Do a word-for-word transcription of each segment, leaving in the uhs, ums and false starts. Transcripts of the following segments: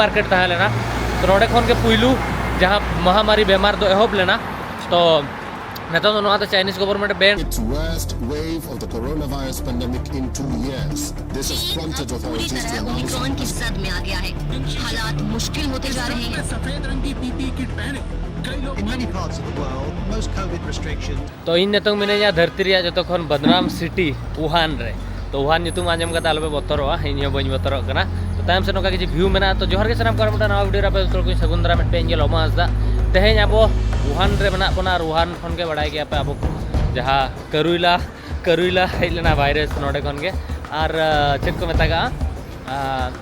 Market ᱛᱟᱦᱮᱸ ᱞᱮᱱᱟ᱾ ᱛᱚ ᱱᱚᱰᱮ ᱠᱷᱚᱱ ᱜᱮ ᱯᱩᱭᱞᱩ ᱡᱟᱦᱟᱸ ᱢᱚᱦᱟᱢᱟᱨᱤ ᱵᱮᱢᱟᱨ ᱫᱚ ᱮᱦᱚᱵ ᱞᱮᱱᱟ᱾ ᱛᱚ ᱱᱤᱛᱚᱝ ᱫᱚ ᱱᱚᱣᱟ ᱫᱚ ᱪᱟᱭᱱᱤᱡᱽ ᱜᱚᱵᱷᱚᱨᱱᱢᱮᱱᱴ ᱵᱮᱱ its worst wave of the coronavirus pandemic in two years. This has prompted अब पूरी authorities to तरह announce ओमिक्रॉन की जद में आ गया है। हालात मुश्किल होते जा रहे हैं। सफेद रंग की पीपीई किट पहने कई लोग In many parts of the world, most COVID restrictions ᱛᱚ ᱤᱧ ᱱᱤᱛᱚᱝ ᱢᱤᱱᱟᱹᱧᱟ ᱫᱷᱟᱹᱨᱛᱤ ᱨᱮᱭᱟᱜ ᱡᱚᱛᱚ ᱠᱷᱚᱱ ᱵᱚᱫᱱᱟᱢ ᱥᱤᱴᱤ ᱣᱩᱦᱟᱱ ᱨᱮ᱾ ᱛᱚ ᱣᱩᱦᱟᱱ ᱧᱩᱛᱩᱢ ᱟᱸᱡᱚᱢ ᱠᱟᱛᱮ ᱟᱞᱚᱯᱮ ᱵᱚᱛᱚᱨᱚᱜᱼᱟ, ᱤᱧ ᱦᱚᱸ ᱵᱟᱹᱧ ᱵᱚᱛᱚᱨᱚᱜ ᱠᱟᱱᱟ᱾ ᱛᱚ ᱛᱟᱭᱚᱢ ᱥᱮᱫ ᱱᱚᱝᱠᱟ ᱠᱤᱪᱷᱩ ᱵᱷᱤᱭᱩ ᱢᱮᱱᱟᱜᱼᱟ᱾ ᱛᱚ ᱡᱚᱦᱟᱨ ᱜᱮ ᱥᱟᱱᱟᱢ ᱠᱚ, ᱟᱨ ᱢᱤᱫᱴᱟᱝ ᱱᱟᱣᱟ ᱵᱷᱤᱰᱤᱭᱳ ᱨᱮ ᱟᱯᱮ ᱡᱚᱛᱚ ᱠᱚᱧ ᱥᱟᱹᱜᱩᱱ ᱫᱟᱨᱟᱢᱮᱫ ᱯᱮ᱾ ᱤᱧ ᱜᱮ ᱞᱚᱢᱟ ᱦᱟᱸᱥᱫᱟ᱾ ᱛᱮᱦᱮᱧ ᱟᱵᱚ ᱣᱩᱦᱟᱱ ᱨᱮ ᱢᱮᱱᱟᱜ ᱵᱚᱱᱟ, ᱟᱨ ᱣᱩᱦᱟᱱ ᱠᱷᱚᱱ ᱜᱮ ᱵᱟᱲᱟᱭ ᱜᱮᱭᱟ ᱯᱮ ᱟᱵᱚ ᱡᱟᱦᱟᱸ ᱠᱟᱹᱨᱩᱭᱞᱟ, ᱠᱟᱹᱨᱩᱭᱞᱟ ᱦᱮᱡ ᱞᱮᱱᱟ ᱵᱷᱟᱭᱨᱟᱥ ᱱᱚᱰᱮ ᱠᱷᱚᱱ ᱜᱮ᱾ ᱟᱨ ᱟᱸ, ᱪᱮᱫ ᱠᱚ ᱢᱮᱛᱟᱜᱟᱜᱼᱟ, ᱟᱸ,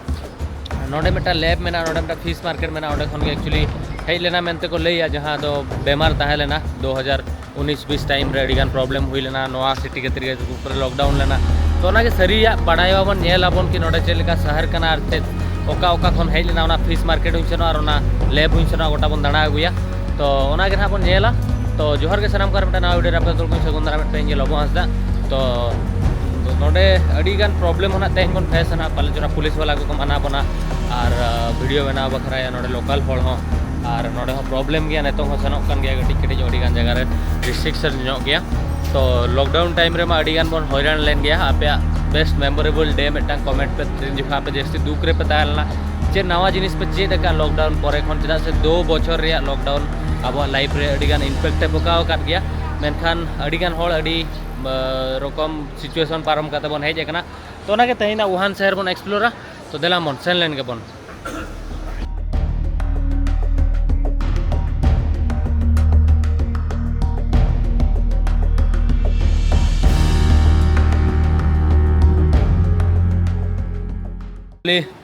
ᱱᱚᱰᱮ ᱢᱤᱫᱴᱟᱝ ᱞᱮᱵᱽ ᱢᱮᱱᱟᱜᱼᱟ, ᱱᱚᱰᱮ ᱢᱤᱫᱴᱟᱝ ᱯᱷᱤᱥ ᱢᱟᱨᱠᱮᱴ ᱢᱮᱱᱟᱜᱼᱟ, ᱚᱸᱰᱮ ᱠᱷᱚᱱ ᱜᱮ ᱮᱠᱪᱩᱭᱮᱞᱤ ᱦᱮᱡ ᱞᱮᱱᱟ ᱢᱮᱱᱛᱮ ᱠᱚ ᱞᱟᱹᱭᱟ, ᱡᱟᱦᱟᱸ ᱫᱚ ᱵᱮᱢᱟᱨ ᱛᱟᱦᱮᱸ ᱞᱮᱱᱟ ᱫᱩ ᱦᱟᱡᱟᱨ ᱩᱱᱤᱥ ᱵᱤᱥ ᱴᱟᱭᱤᱢ ᱨᱮ ᱟᱹᱰᱤᱜᱟᱱ ᱯᱨᱚᱵᱞᱮᱢ ᱦᱩᱭ ᱞᱮᱱᱟ, ᱱᱚᱣᱟ ᱥᱤᱴᱤ ᱠᱷᱟᱹᱛᱤᱨ ᱜᱮ ᱯᱩᱨᱟᱹ ᱞᱚᱠᱰᱟᱣᱩᱱ ᱞᱮᱱᱟ᱾ ᱛᱚ ᱚᱱᱟᱜᱮ ᱥᱟᱹᱨᱤᱭᱟᱜ ᱵᱟᱲᱟᱭᱟᱵᱚᱱ, ᱧᱮᱞ ᱟᱵᱚᱱ ᱠᱤ ᱱᱚᱰᱮ ᱪᱮᱫ ᱞᱮᱠᱟ ᱥᱟᱦᱟᱨ ᱠᱟᱱᱟ ᱟᱨ ᱪᱮᱫ ᱚᱠᱟ ᱚᱠᱟ ᱠᱷᱚᱱ ᱦᱮᱡ ᱞᱮᱱᱟ, ᱚᱱᱟ ᱯᱷᱤᱥ ᱢᱟᱨᱠᱮᱴ ᱦᱚᱸᱧ ᱥᱮᱱᱚᱜᱼᱟ ᱟᱨ ᱚᱱᱟ ᱞᱮᱵᱽ ᱦᱚᱸᱧ ᱥᱮᱱᱚᱜᱼᱟ, ᱜᱚᱴᱟ ᱵᱚᱱ ᱫᱟᱬᱟ ᱟᱹᱜᱩᱭᱟ᱾ ᱛᱚ ᱚᱱᱟᱜᱮ ᱱᱟᱦᱟᱜ ᱵᱚᱱ ᱧᱮᱞᱟ᱾ ᱛᱚ ᱡᱚᱦᱟᱨ ᱜᱮ ᱥᱟᱱᱟᱢ ᱠᱚ, ᱟᱨ ᱢᱤᱫᱴᱟᱝ ᱱᱟᱣᱟ ᱵᱷᱤᱰᱤᱭᱳ ᱨᱮ ᱟᱯᱮ ᱡᱚᱛᱚ ᱠᱚᱧ ᱥᱟᱹᱜᱩᱱ ᱫᱟᱨᱟᱢᱮᱫ ᱯᱮ, ᱤᱧ ᱜᱮ ᱞᱚᱵᱚ ᱦᱟᱸᱥᱫᱟ᱾ ᱛᱚ ᱱᱚᱰᱮ ᱟᱹᱰᱤᱜᱟᱱ ᱯᱨᱚᱵᱞᱮᱢ ᱦᱚᱸ ᱱᱟᱜ ᱛᱮᱦᱮᱧ ᱵᱚᱱ ᱯᱷᱮᱥᱟ ᱱᱟᱜ, ᱯᱟᱞᱮ ᱪᱚᱨᱟ ᱯᱩᱞᱤᱥ ᱵᱟᱞᱟ ᱠᱚᱠᱚ ᱢᱟᱱᱟ ᱵᱚᱱᱟ ᱟᱨ ᱟᱸ, ᱵᱷᱤᱰᱤᱭᱳ ᱵᱮᱱᱟᱣ ᱵᱟᱠᱷᱨᱟ ᱱᱚᱰᱮ ᱞᱳᱠᱟᱞ ᱦᱚᱲ ᱦᱚᱸ᱾ ᱟᱨ ᱱᱚᱰᱮ ᱦᱚᱸ ᱯᱨᱚᱵᱞᱮᱢ ᱜᱮᱭᱟ, ᱱᱤᱛᱚᱝ ᱦᱚᱸ ᱥᱮᱱᱚᱜ ᱠᱟᱱ ᱜᱮᱭᱟ ᱠᱟᱹᱴᱤᱡ ᱠᱟᱹᱴᱤᱡ ᱟᱹᱰᱤᱜᱟᱱ ᱡᱟᱭᱜᱟ ᱨᱮ ᱨᱮᱥᱴᱨᱤᱠᱥᱚᱱ ᱧᱚᱜ ᱜᱮᱭᱟ᱾ ᱛᱚ ᱞᱚᱠᱰᱟᱣᱩᱱ ᱴᱟᱭᱤᱢ ᱨᱮᱢᱟ ᱟᱹᱰᱤᱜᱟᱱ ᱵᱚᱱ ᱦᱚᱭᱨᱟᱱ ᱞᱮᱱ ᱜᱮᱭᱟ᱾ ᱟᱯᱮᱭᱟᱜ ᱵᱮᱥᱴ ᱢᱮᱢᱳᱨᱮᱵᱚᱞ ᱰᱮ ᱢᱤᱫᱴᱟᱝ ᱠᱚᱢᱮᱱᱴ ᱯᱮ, ᱛᱤᱱ ᱡᱚᱠᱷᱚᱱ ᱟᱯᱮ ᱡᱟᱹᱥᱛᱤ ᱫᱩᱠ ᱨᱮᱯᱮ ᱛᱟᱦᱮᱸ ᱞᱮᱱᱟ, ᱪᱮᱫ ᱱᱟᱣᱟ ᱡᱤᱱᱤᱥ ᱯᱮ ᱪᱮᱫ ᱟᱠᱟᱫ ᱞᱚᱠᱰᱟᱣᱩᱱ ᱯᱚᱨᱮ ᱠᱷᱚᱱ? ᱪᱮᱫᱟᱜ ᱥᱮ ᱫᱩ ᱵᱚᱪᱷᱚᱨ ᱨᱮᱭᱟᱜ ᱞᱚᱠᱰᱟᱣᱩᱱ ᱟᱵᱚᱣᱟᱜ ᱞᱟᱭᱤᱯᱷ ᱨᱮ ᱟᱹᱰᱤᱜᱟᱱ ᱤᱢᱯᱮᱠᱴ ᱮ ᱯᱚᱠᱟᱣ ᱟᱠᱟᱫ ᱜᱮᱭᱟ, ᱢᱮᱱᱠᱷᱟᱱ ᱟᱹᱰᱤᱜᱟᱱ ᱦᱚᱲ ᱟᱹᱰᱤ ᱟᱸ, ᱨᱚᱠᱚᱢ ᱥᱤᱪᱩᱭᱮᱥᱚᱱ ᱯᱟᱨᱚᱢ ᱠᱟᱛᱮ ᱵᱚᱱ ᱦᱮᱡ ᱟᱠᱟᱱᱟ᱾ ᱛᱚ ᱚᱱᱟᱜᱮ ᱛᱮᱦᱮᱧᱟᱜ ᱣᱩᱦᱟᱱ ᱥᱟᱦᱟᱨ ᱵᱚᱱ ᱮᱠᱥᱯᱞᱳᱨᱟ᱾ ᱛᱚ ᱫᱮᱞᱟ ᱵᱚᱱ ᱥᱮᱱ ᱞᱮᱱ ᱜᱮᱵᱚᱱ᱾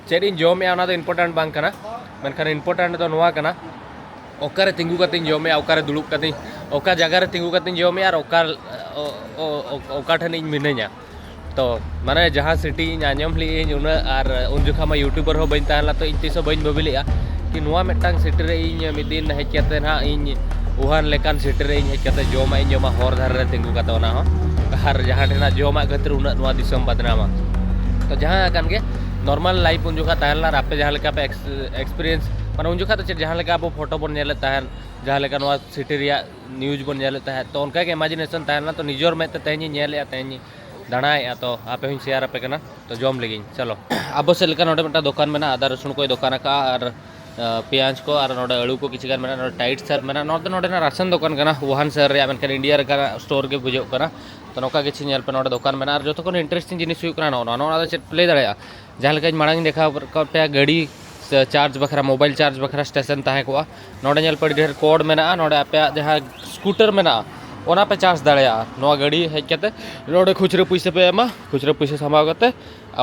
ᱪᱮᱫ ᱤᱧ ᱡᱚᱢᱮᱜᱼᱟ ᱚᱱᱟ ᱫᱚ ᱤᱢᱯᱚᱨᱴᱮᱱᱴ ᱵᱟᱝ ᱠᱟᱱᱟ, ᱢᱮᱱᱠᱷᱟᱱ ᱤᱢᱯᱚᱨᱴᱮᱱᱴ ᱫᱚ ᱱᱚᱣᱟ ᱠᱟᱱᱟ, ᱚᱠᱟᱨᱮ ᱛᱤᱸᱜᱩ ᱠᱟᱛᱮᱧ ᱡᱚᱢᱮᱜᱼᱟ, ᱚᱠᱟᱨᱮ ᱫᱩᱲᱩᱵ ᱠᱟᱛᱮᱧ, ᱚᱠᱟ ᱡᱟᱭᱜᱟ ᱨᱮ ᱛᱤᱸᱜᱩ ᱠᱟᱛᱮᱧ ᱡᱚᱢᱮᱜᱼᱟ ᱟᱨ ᱚᱠᱟ, ᱚ-, ᱚ-, ᱚ-, ᱚᱠᱟ ᱴᱷᱮᱱ ᱤᱧ ᱢᱤᱱᱟᱹᱧᱟ᱾ ᱛᱚ ᱢᱟᱱᱮ ᱡᱟᱦᱟᱸ ᱥᱤᱴᱤ ᱤᱧ ᱟᱸᱡᱚᱢ ᱞᱮᱜᱼᱟᱹᱧ ᱩᱱᱟᱹᱜ, ᱟᱨ ᱩᱱ ᱡᱚᱠᱷᱟᱜ ᱢᱟ ᱭᱩᱴᱩᱵᱟᱨ ᱦᱚᱸ ᱵᱟᱹᱧ ᱛᱟᱦᱮᱸ ᱞᱮᱱᱟ, ᱛᱚ ᱤᱧ ᱛᱤᱥ ᱦᱚᱸ ᱵᱟᱹᱧ ᱵᱷᱟᱹᱵᱤ ᱞᱮᱜᱼᱟ ᱠᱤ ᱱᱚᱣᱟ ᱢᱤᱫᱴᱟᱝ ᱥᱤᱴᱤ ᱨᱮ ᱤᱧ ᱢᱤᱫ ᱫᱤᱱ ᱦᱮᱡ ᱠᱟᱛᱮ ᱱᱟᱦᱟᱜ ᱤᱧ ᱣᱩᱦᱟᱱ ᱞᱮᱠᱟᱱ ᱥᱤᱴᱤ ᱨᱮ ᱤᱧ ᱦᱮᱡ ᱠᱟᱛᱮ ᱡᱚᱢᱟᱜ ᱤᱧ ᱡᱚᱢᱟ, ᱦᱚᱨ ᱫᱷᱟᱨᱮ ᱨᱮ ᱛᱤᱸᱜᱩ ᱠᱟᱛᱮ ᱚᱱᱟ ᱦᱚᱸ, ᱟᱨ ᱡᱟᱦᱟᱸ ᱴᱷᱮᱱᱟᱜ ᱡᱚᱢᱟᱜ ᱠᱷᱟᱹᱛᱤᱨ ᱩᱱᱟᱹᱜ ᱱᱚᱣᱟ ᱫᱤᱥᱚᱢ ᱵᱟᱫᱱᱟᱢᱟ᱾ ᱛᱚ ᱡᱟᱦᱟᱸ ᱠᱟᱱ ᱜᱮ, ᱱᱚᱨᱢᱟᱞ ᱞᱟᱭᱤᱯᱷ ᱩᱱ ᱡᱚᱠᱷᱟ ᱛᱟᱦᱮᱸ ᱞᱮᱱᱟ, ᱟᱨ ᱟᱯᱮ ᱡᱟᱦᱟᱸ ᱞᱮᱠᱟ ᱯᱮ ᱮᱠᱥᱯᱤᱨᱤᱭᱮᱱᱥ, ᱢᱟᱱᱮ ᱩᱱ ᱡᱚᱠᱷᱟ ᱫᱚ ᱪᱮᱫ, ᱡᱟᱦᱟᱸ ᱞᱮᱠᱟ ᱟᱵᱚ ᱯᱷᱳᱴᱳ ᱵᱚᱱ ᱧᱮᱞᱮᱫ ᱛᱟᱦᱮᱸᱫ, ᱡᱟᱦᱟᱸ ᱞᱮᱠᱟ ᱱᱚᱣᱟ ᱥᱤᱴᱤ ᱨᱮᱭᱟᱜ ᱱᱤᱭᱩᱡᱽ ᱵᱚᱱ ᱧᱮᱞᱮᱫ ᱛᱟᱦᱮᱸᱫ, ᱛᱚ ᱚᱱᱠᱟ ᱜᱮ ᱤᱢᱟᱡᱤᱱᱮᱥᱚᱱ ᱛᱟᱦᱮᱸ ᱞᱮᱱᱟ, ᱛᱚ ᱱᱤᱡᱮᱨ ᱢᱮᱫ ᱛᱮ ᱛᱮᱦᱮᱧ ᱤᱧ ᱧᱮᱞᱮᱫᱼᱟ, ᱛᱮᱦᱮᱧ ᱤᱧ ᱫᱟᱬᱟᱭᱮᱫᱼᱟ, ᱛᱚ ᱟᱯᱮ ᱦᱚᱸᱧ ᱥᱮᱭᱟᱨ ᱟᱯᱮ ᱠᱟᱱᱟ᱾ ᱛᱚ ᱡᱚᱢ ᱞᱟᱹᱜᱤᱫ ᱤᱧ, ᱪᱚᱞᱚ᱾ ᱟᱵᱚ ᱥᱮᱫ ᱞᱮᱠᱟ ᱱᱚᱰᱮ ᱢᱤᱫᱴᱟᱝ ᱫᱚᱠᱟᱱ ᱢᱮᱱᱟᱜᱼᱟ, ᱟᱫᱟ ᱨᱟᱹᱥᱩᱱ ᱠᱚᱭ ᱫᱚᱠᱟᱱ ᱟᱠᱟᱫᱼᱟ, ᱟᱨ ᱟᱸ, ᱯᱮᱸᱭᱟᱡᱽ ᱠᱚ, ᱟᱨ ᱱᱚᱰᱮ ᱟᱹᱞᱩ ᱠᱚ ᱠᱤᱪᱷᱩ ᱜᱟᱱ ᱢᱮᱱᱟᱜᱼᱟ, ᱱᱚᱰᱮ ᱴᱟᱭᱤᱴ ᱥᱟᱨᱯ ᱢᱮᱱᱟᱜᱼᱟ᱾ ᱱᱚᱰᱮ, ᱱᱚᱰᱮᱱᱟᱜ ᱨᱟᱥᱚᱱ ᱫᱚᱠᱟᱱ ᱠᱟᱱᱟ, ᱣᱩᱦᱟᱱ ᱥᱟᱦᱟᱨ ᱨᱮᱭᱟᱜ, ᱢᱮᱱᱠᱷᱟᱱ ᱤᱱᱰᱤᱭᱟ ᱨᱮᱱᱟᱜ ᱥᱴᱳᱨ ᱜᱮ ᱵᱩᱡᱷᱟᱹᱜ ᱠᱟᱱᱟ᱾ ᱛᱚ ᱱᱚᱝᱠᱟ ᱠᱤᱪᱷᱩ ᱧᱮᱞ ᱯᱮ, ᱱᱚᱰᱮ ᱫᱚᱠᱟᱱ ᱢᱮᱱᱟᱜᱼᱟ᱾ ᱟᱨ ᱡᱚᱛᱚ ᱠᱷᱚᱱ ᱤᱱᱴᱟᱨᱮᱥᱴᱤᱝ ᱡᱤᱱᱤᱥ ᱦᱩᱭᱩᱜ ᱠᱟᱱᱟ ᱱᱚᱜᱼᱚ ᱱᱚᱣᱟ, ᱱᱚᱣᱟ ᱫᱚ ᱪᱮᱫ ᱯᱮ ᱞᱟᱹᱭ ᱫᱟᱲᱮᱭᱟᱜᱼᱟ? ᱡᱟᱦᱟᱸ ᱞᱮᱠᱟᱧ ᱢᱟᱲᱟᱝ ᱤᱧ ᱫᱮᱠᱷᱟᱣ ᱟᱠᱟᱫ ᱯᱮᱭᱟ, ᱜᱟᱹᱰᱤ ᱥᱮ ᱪᱟᱨᱡᱽ ᱵᱟᱠᱷᱨᱟ, ᱢᱳᱵᱟᱭᱤᱞ ᱪᱟᱨᱡᱽ ᱵᱟᱠᱷᱨᱟ ᱥᱴᱮᱥᱚᱱ ᱛᱟᱦᱮᱸ ᱠᱚᱜᱼᱟ᱾ ᱱᱚᱰᱮ ᱧᱮᱞ ᱯᱮ, ᱟᱹᱰᱤ ᱰᱷᱮᱨ ᱠᱳᱰ ᱢᱮᱱᱟᱜᱼᱟ᱾ ᱱᱚᱰᱮ ᱟᱯᱮᱭᱟᱜ ᱡᱟᱦᱟᱸ ᱥᱠᱩᱴᱟᱨ ᱢᱮᱱᱟᱜᱼᱟ, ᱚᱱᱟ ᱯᱮ ᱪᱟᱨᱡᱽ ᱫᱟᱲᱮᱭᱟᱜᱼᱟ᱾ ᱱᱚᱣᱟ ᱜᱟᱹᱰᱤ ᱦᱮᱡ ᱠᱟᱛᱮ ᱱᱚᱰᱮ ᱠᱷᱩᱪᱨᱟᱹ ᱯᱩᱭᱥᱟᱹ ᱯᱮ ᱮᱢᱟ, ᱠᱷᱩᱪᱨᱟᱹ ᱯᱩᱭᱥᱟᱹ ᱥᱟᱢᱵᱟᱣ ᱠᱟᱛᱮ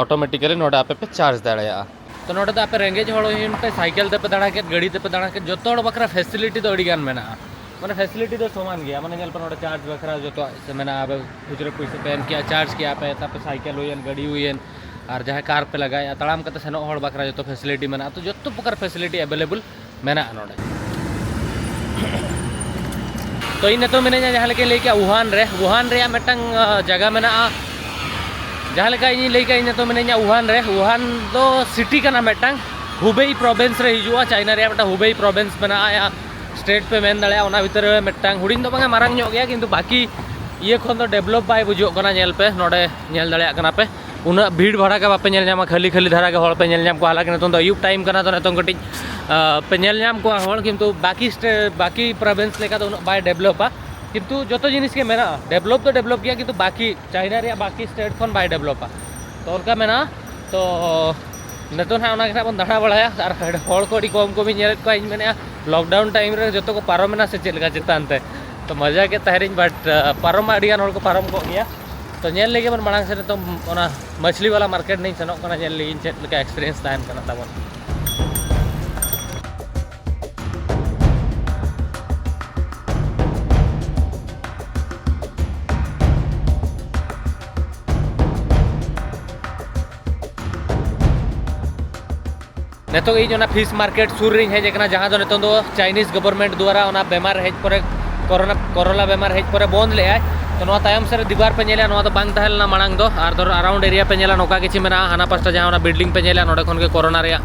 ᱚᱴᱳᱢᱮᱴᱤᱠᱟᱞᱤ ᱱᱚᱰᱮ ᱟᱯᱮ ᱯᱮ ᱪᱟᱨᱡᱽ ᱫᱟᱲᱮᱭᱟᱜᱼᱟ᱾ ᱛᱚ ᱱᱚᱰᱮ ᱫᱚ ᱟᱯᱮ ᱨᱮᱸᱜᱮᱡ ᱦᱚᱲ ᱦᱩᱭᱮᱱ ᱯᱮ, ᱥᱟᱭᱠᱮᱞ ᱛᱮᱯᱮ ᱫᱟᱬᱟ ᱠᱮᱫ, ᱜᱟᱹᱰᱤ ᱛᱮᱯᱮ ᱫᱟᱬᱟ ᱠᱮᱫ, ᱡᱚᱛᱚ ᱦᱚᱲ ᱵᱟᱠᱷᱨᱟ ᱯᱷᱮᱥᱤᱞᱤᱴᱤ ᱫᱚ ᱟᱹᱰᱤ ᱜᱟᱱ ᱢᱮᱱᱟᱜᱼᱟ᱾ ᱢᱟᱱᱮ ᱯᱷᱮᱥᱤᱞᱤᱴᱤ ᱫᱚ ᱥᱚᱢᱟᱱ ᱜᱮᱭᱟ, ᱢᱟᱱᱮ ᱧᱮᱞ ᱯᱮ ᱱᱚᱰᱮ ᱪᱟᱨᱡᱽ ᱵᱟᱠᱷᱨᱟ ᱡᱚᱛᱚᱣᱟᱜ ᱥᱮ ᱢᱮᱱᱟᱜᱼᱟ᱾ ᱟᱯᱮ ᱠᱷᱩᱪᱨᱟᱹ ᱯᱩᱭᱥᱟᱹ ᱯᱮ ᱮᱢ ᱠᱮᱜᱼᱟ, ᱪᱟᱨᱡᱽ ᱠᱮᱜᱼᱟ ᱯᱮ, ᱛᱟᱯᱚᱨ ᱥᱟᱭᱠᱮᱞ ᱦᱩᱭᱮᱱ, ᱜᱟᱹᱰᱤ ᱦᱩᱭᱮᱱ, ᱟᱨ ᱡᱟᱦᱟᱸᱭ ᱠᱟᱨ ᱯᱮ ᱞᱟᱜᱟᱭᱮᱫᱼᱟ, ᱛᱟᱲᱟᱢ ᱠᱟᱛᱮ ᱥᱮᱱᱚᱜ ᱦᱚᱲ ᱵᱟᱠᱷᱨᱟ ᱡᱚᱛᱚ ᱯᱷᱮᱥᱤᱞᱤᱴᱤ ᱢᱮᱱᱟᱜᱼᱟ᱾ ᱛᱚ ᱡᱚᱛᱚ ᱯᱨᱚᱠᱟᱨ ᱯᱷᱮᱥᱤᱞᱤᱴᱤ ᱮᱵᱮᱞᱮᱵᱮᱞ ᱢᱮᱱᱟᱜᱼᱟ ᱱᱚᱰᱮ᱾ ᱛᱚ ᱤᱧ ᱱᱤᱛᱚᱜ ᱢᱤᱱᱟᱹᱧᱟ ᱡᱟᱦᱟᱸ ᱞᱮᱠᱟᱧ ᱞᱟᱹᱭ ᱠᱮᱜᱼᱟ ᱣᱩᱦᱟᱱ ᱨᱮ᱾ ᱣᱩᱦᱟᱱ ᱨᱮᱭᱟᱜ ᱢᱤᱫᱴᱟᱝ, ᱟᱸ, ᱡᱟᱭᱜᱟ ᱢᱮᱱᱟᱜᱼᱟ, ᱡᱟᱦᱟᱸ ᱞᱮᱠᱟ ᱤᱧᱤᱧ ᱞᱟᱹᱭ ᱠᱮᱜᱼᱟ, ᱤᱧ ᱱᱤᱛᱚᱜ ᱢᱤᱱᱟᱹᱧᱟ ᱣᱩᱦᱟᱱ ᱨᱮ᱾ ᱣᱩᱦᱟᱱ ᱫᱚ ᱥᱤᱴᱤ ᱠᱟᱱᱟ ᱢᱤᱫᱴᱟᱝ, ᱦᱩᱵᱮᱭ ᱯᱨᱚᱵᱷᱤᱱᱥ ᱨᱮ ᱦᱤᱡᱩᱜᱼᱟ᱾ ᱪᱟᱭᱱᱟ ᱨᱮᱭᱟᱜ ᱢᱤᱫᱴᱟᱝ ᱦᱩᱵᱮᱭ ᱯᱨᱚᱵᱷᱤᱱᱥ ᱢᱮᱱᱟᱜᱼᱟ, ᱥᱴᱮᱴ ᱯᱮ ᱢᱮᱱ ᱫᱟᱲᱮᱭᱟᱜᱼᱟ᱾ ᱚᱱᱟ ᱵᱷᱤᱛᱨᱤ ᱨᱮ ᱢᱤᱫᱴᱟᱝ ᱦᱩᱰᱤᱧ ᱫᱚ ᱵᱟᱝᱟ, ᱢᱟᱨᱟᱝ ᱧᱚᱜ ᱜᱮᱭᱟ, ᱠᱤᱱᱛᱩ ᱵᱟᱹᱠᱤ ᱤᱭᱟᱹ ᱠᱷᱚᱱ ᱫᱚ ᱰᱮᱵᱷᱞᱚᱯ ᱵᱟᱭ ᱵᱩᱡᱷᱟᱹᱜ ᱠᱟᱱᱟ᱾ ᱧᱮᱞ ᱯᱮ, ᱱᱚᱰᱮ ᱧᱮᱞ ᱫᱟᱲᱮᱭᱟᱜ ᱠᱟᱱᱟ ᱯᱮ, ᱩᱱᱟᱹᱜ ᱵᱷᱤᱲ ᱵᱷᱟᱲᱟᱠᱟ ᱵᱟᱯᱮ ᱧᱮᱞ ᱧᱟᱢᱟ, ᱠᱷᱟᱹᱞᱤ ᱠᱷᱟᱹᱞᱤ ᱫᱷᱟᱨᱟ ᱜᱮ ᱦᱚᱲ ᱯᱮ ᱧᱮᱞ ᱧᱟᱢ ᱠᱚᱣᱟ᱾ ᱦᱟᱞᱟᱝᱠᱤ ᱱᱤᱛᱚᱝ ᱫᱚ ᱟᱹᱭᱩᱵ ᱴᱟᱭᱤᱢ ᱠᱟᱱᱟ, ᱛᱚ ᱱᱤᱛᱚᱝ ᱠᱟᱹᱴᱤᱡ, ᱟᱸ, ᱯᱮ ᱧᱮᱞ ᱧᱟᱢ ᱠᱚᱣᱟ ᱦᱚᱲ, ᱠᱤᱱᱛᱩ ᱵᱟᱹᱠᱤ ᱥᱴᱮ-, ᱵᱟᱹᱠᱤ ᱯᱨᱚᱵᱷᱤᱱᱥ ᱞᱮᱠᱟ ᱫᱚ ᱩᱱᱟᱹᱜ ᱵᱟᱭ ᱰᱮᱵᱷᱞᱚᱯᱟ᱾ ᱠᱤᱱᱛᱩ ᱡᱚᱛᱚ ᱡᱤᱱᱤᱥ ᱜᱮ ᱢᱮᱱᱟᱜᱼᱟ, ᱰᱮᱵᱷᱞᱚᱯ ᱫᱚ ᱰᱮᱵᱷᱞᱚᱯ ᱜᱮᱭᱟ, ᱠᱤᱱᱛᱩ ᱵᱟᱹᱠᱤ ᱪᱟᱭᱱᱟ ᱨᱮᱭᱟᱜ ᱵᱟᱹᱠᱤ ᱥᱴᱮᱴ ᱠᱷᱚᱱ ᱵᱟᱭ ᱰᱮᱵᱷᱞᱚᱯᱟ᱾ ᱛᱚ ᱚᱱᱠᱟ ᱢᱮᱱᱟᱜᱼᱟ᱾ ᱛᱚ ᱱᱤᱛᱚᱜ ᱱᱟᱦᱟᱜ ᱚᱱᱟ ᱜᱮ ᱱᱟᱦᱟᱜ ᱵᱚᱱ ᱫᱟᱬᱟ ᱵᱟᱲᱟᱭᱟ, ᱟᱨ ᱦᱚᱲ ᱠᱚ ᱟᱹᱰᱤ ᱠᱚᱢ ᱠᱚᱢᱤᱧ ᱧᱮᱞᱮᱫ ᱠᱚᱣᱟ᱾ ᱤᱧ ᱢᱮᱱᱮᱫᱼᱟ, ᱞᱚᱠᱰᱟᱣᱩᱱ ᱴᱟᱭᱤᱢ ᱨᱮ ᱡᱚᱛᱚ ᱠᱚ ᱯᱟᱨᱚᱢᱮᱱᱟ ᱥᱮ ᱪᱮᱫ ᱞᱮᱠᱟ ᱪᱮᱛᱟᱱ ᱛᱮ? ᱛᱚ ᱢᱚᱡᱟ ᱠᱮᱫ ᱛᱟᱦᱮᱱᱤᱧ, ᱵᱟᱴ ᱯᱟᱨᱚᱢ ᱢᱟ ᱟᱹᱰᱤ ᱜᱟᱱ ᱦᱚᱲ ᱠᱚ ᱯᱟᱨᱚᱢ ᱠᱚᱜ ᱜᱮᱭᱟ᱾ ᱛᱚ ᱧᱮᱞ ᱞᱮᱜᱮ ᱵᱚᱱ ᱢᱟᱲᱟᱝ ᱥᱮᱫ᱾ ᱱᱤᱛᱚᱝ ᱚᱱᱟ ᱢᱟᱪᱷᱞᱤ ᱣᱟᱞᱟ ᱢᱟᱨᱠᱮᱴ ᱨᱤᱧ ᱥᱮᱱᱚᱜ ᱠᱟᱱᱟ, ᱧᱮᱞ ᱞᱮᱜᱤᱧ ᱪᱮᱫ ᱞᱮᱠᱟ ᱮᱠᱥᱯᱤᱨᱤᱭᱮᱱᱥ ᱛᱟᱦᱮᱱ ᱠᱟᱱᱟ ᱛᱟᱵᱚᱱ᱾ ᱱᱤᱛᱚᱜ ᱤᱧ ᱚᱱᱟ ᱯᱷᱤᱥ ᱢᱟᱨᱠᱮᱴ ᱥᱩᱨ ᱨᱤᱧ ᱦᱮᱡ ᱟᱠᱟᱱᱟ, ᱡᱟᱦᱟᱸ ᱫᱚ ᱱᱤᱛᱚᱝ ᱫᱚ ᱪᱟᱭᱱᱤᱡᱽ ᱜᱚᱵᱷᱚᱨᱱᱢᱮᱱᱴ ᱫᱩᱣᱟᱨᱟ ᱚᱱᱟ ᱵᱮᱢᱟᱨ ᱦᱮᱡ ᱯᱚᱨᱮ, ᱠᱚᱨᱳᱱᱟ, ᱠᱚᱨᱳᱱᱟ ᱵᱮᱢᱟᱨ ᱦᱮᱡ ᱯᱚᱨᱮ ᱵᱚᱱᱫ ᱞᱮᱜᱼᱟᱭ᱾ ᱛᱚ ᱱᱚᱣᱟ ᱛᱟᱭᱚᱢ ᱥᱮᱫ ᱨᱮ ᱫᱤᱣᱟᱨ ᱯᱮ ᱧᱮᱞᱮᱜᱼᱟ, ᱱᱚᱣᱟ ᱫᱚ ᱵᱟᱝ ᱛᱟᱦᱮᱸ ᱞᱮᱱᱟ ᱢᱟᱲᱟᱝ ᱫᱚ᱾ ᱟᱨ ᱫᱷᱚᱨᱚ ᱟᱨᱟᱣᱩᱱᱰ ᱮᱨᱤᱭᱟ ᱯᱮ ᱧᱮᱞᱟ, ᱱᱚᱝᱠᱟ ᱠᱤᱪᱷᱩ ᱢᱮᱱᱟᱜᱼᱟ᱾ ᱦᱟᱱᱟ ᱯᱟᱥᱴᱟ ᱡᱟᱦᱟᱸ ᱚᱱᱟ ᱵᱤᱞᱰᱤᱝ ᱯᱮ ᱧᱮᱞᱮᱜᱼᱟ, ᱱᱚᱸᱰᱮ ᱠᱷᱚᱱ ᱜᱮ ᱠᱚᱨᱳᱱᱟ ᱨᱮᱭᱟᱜ,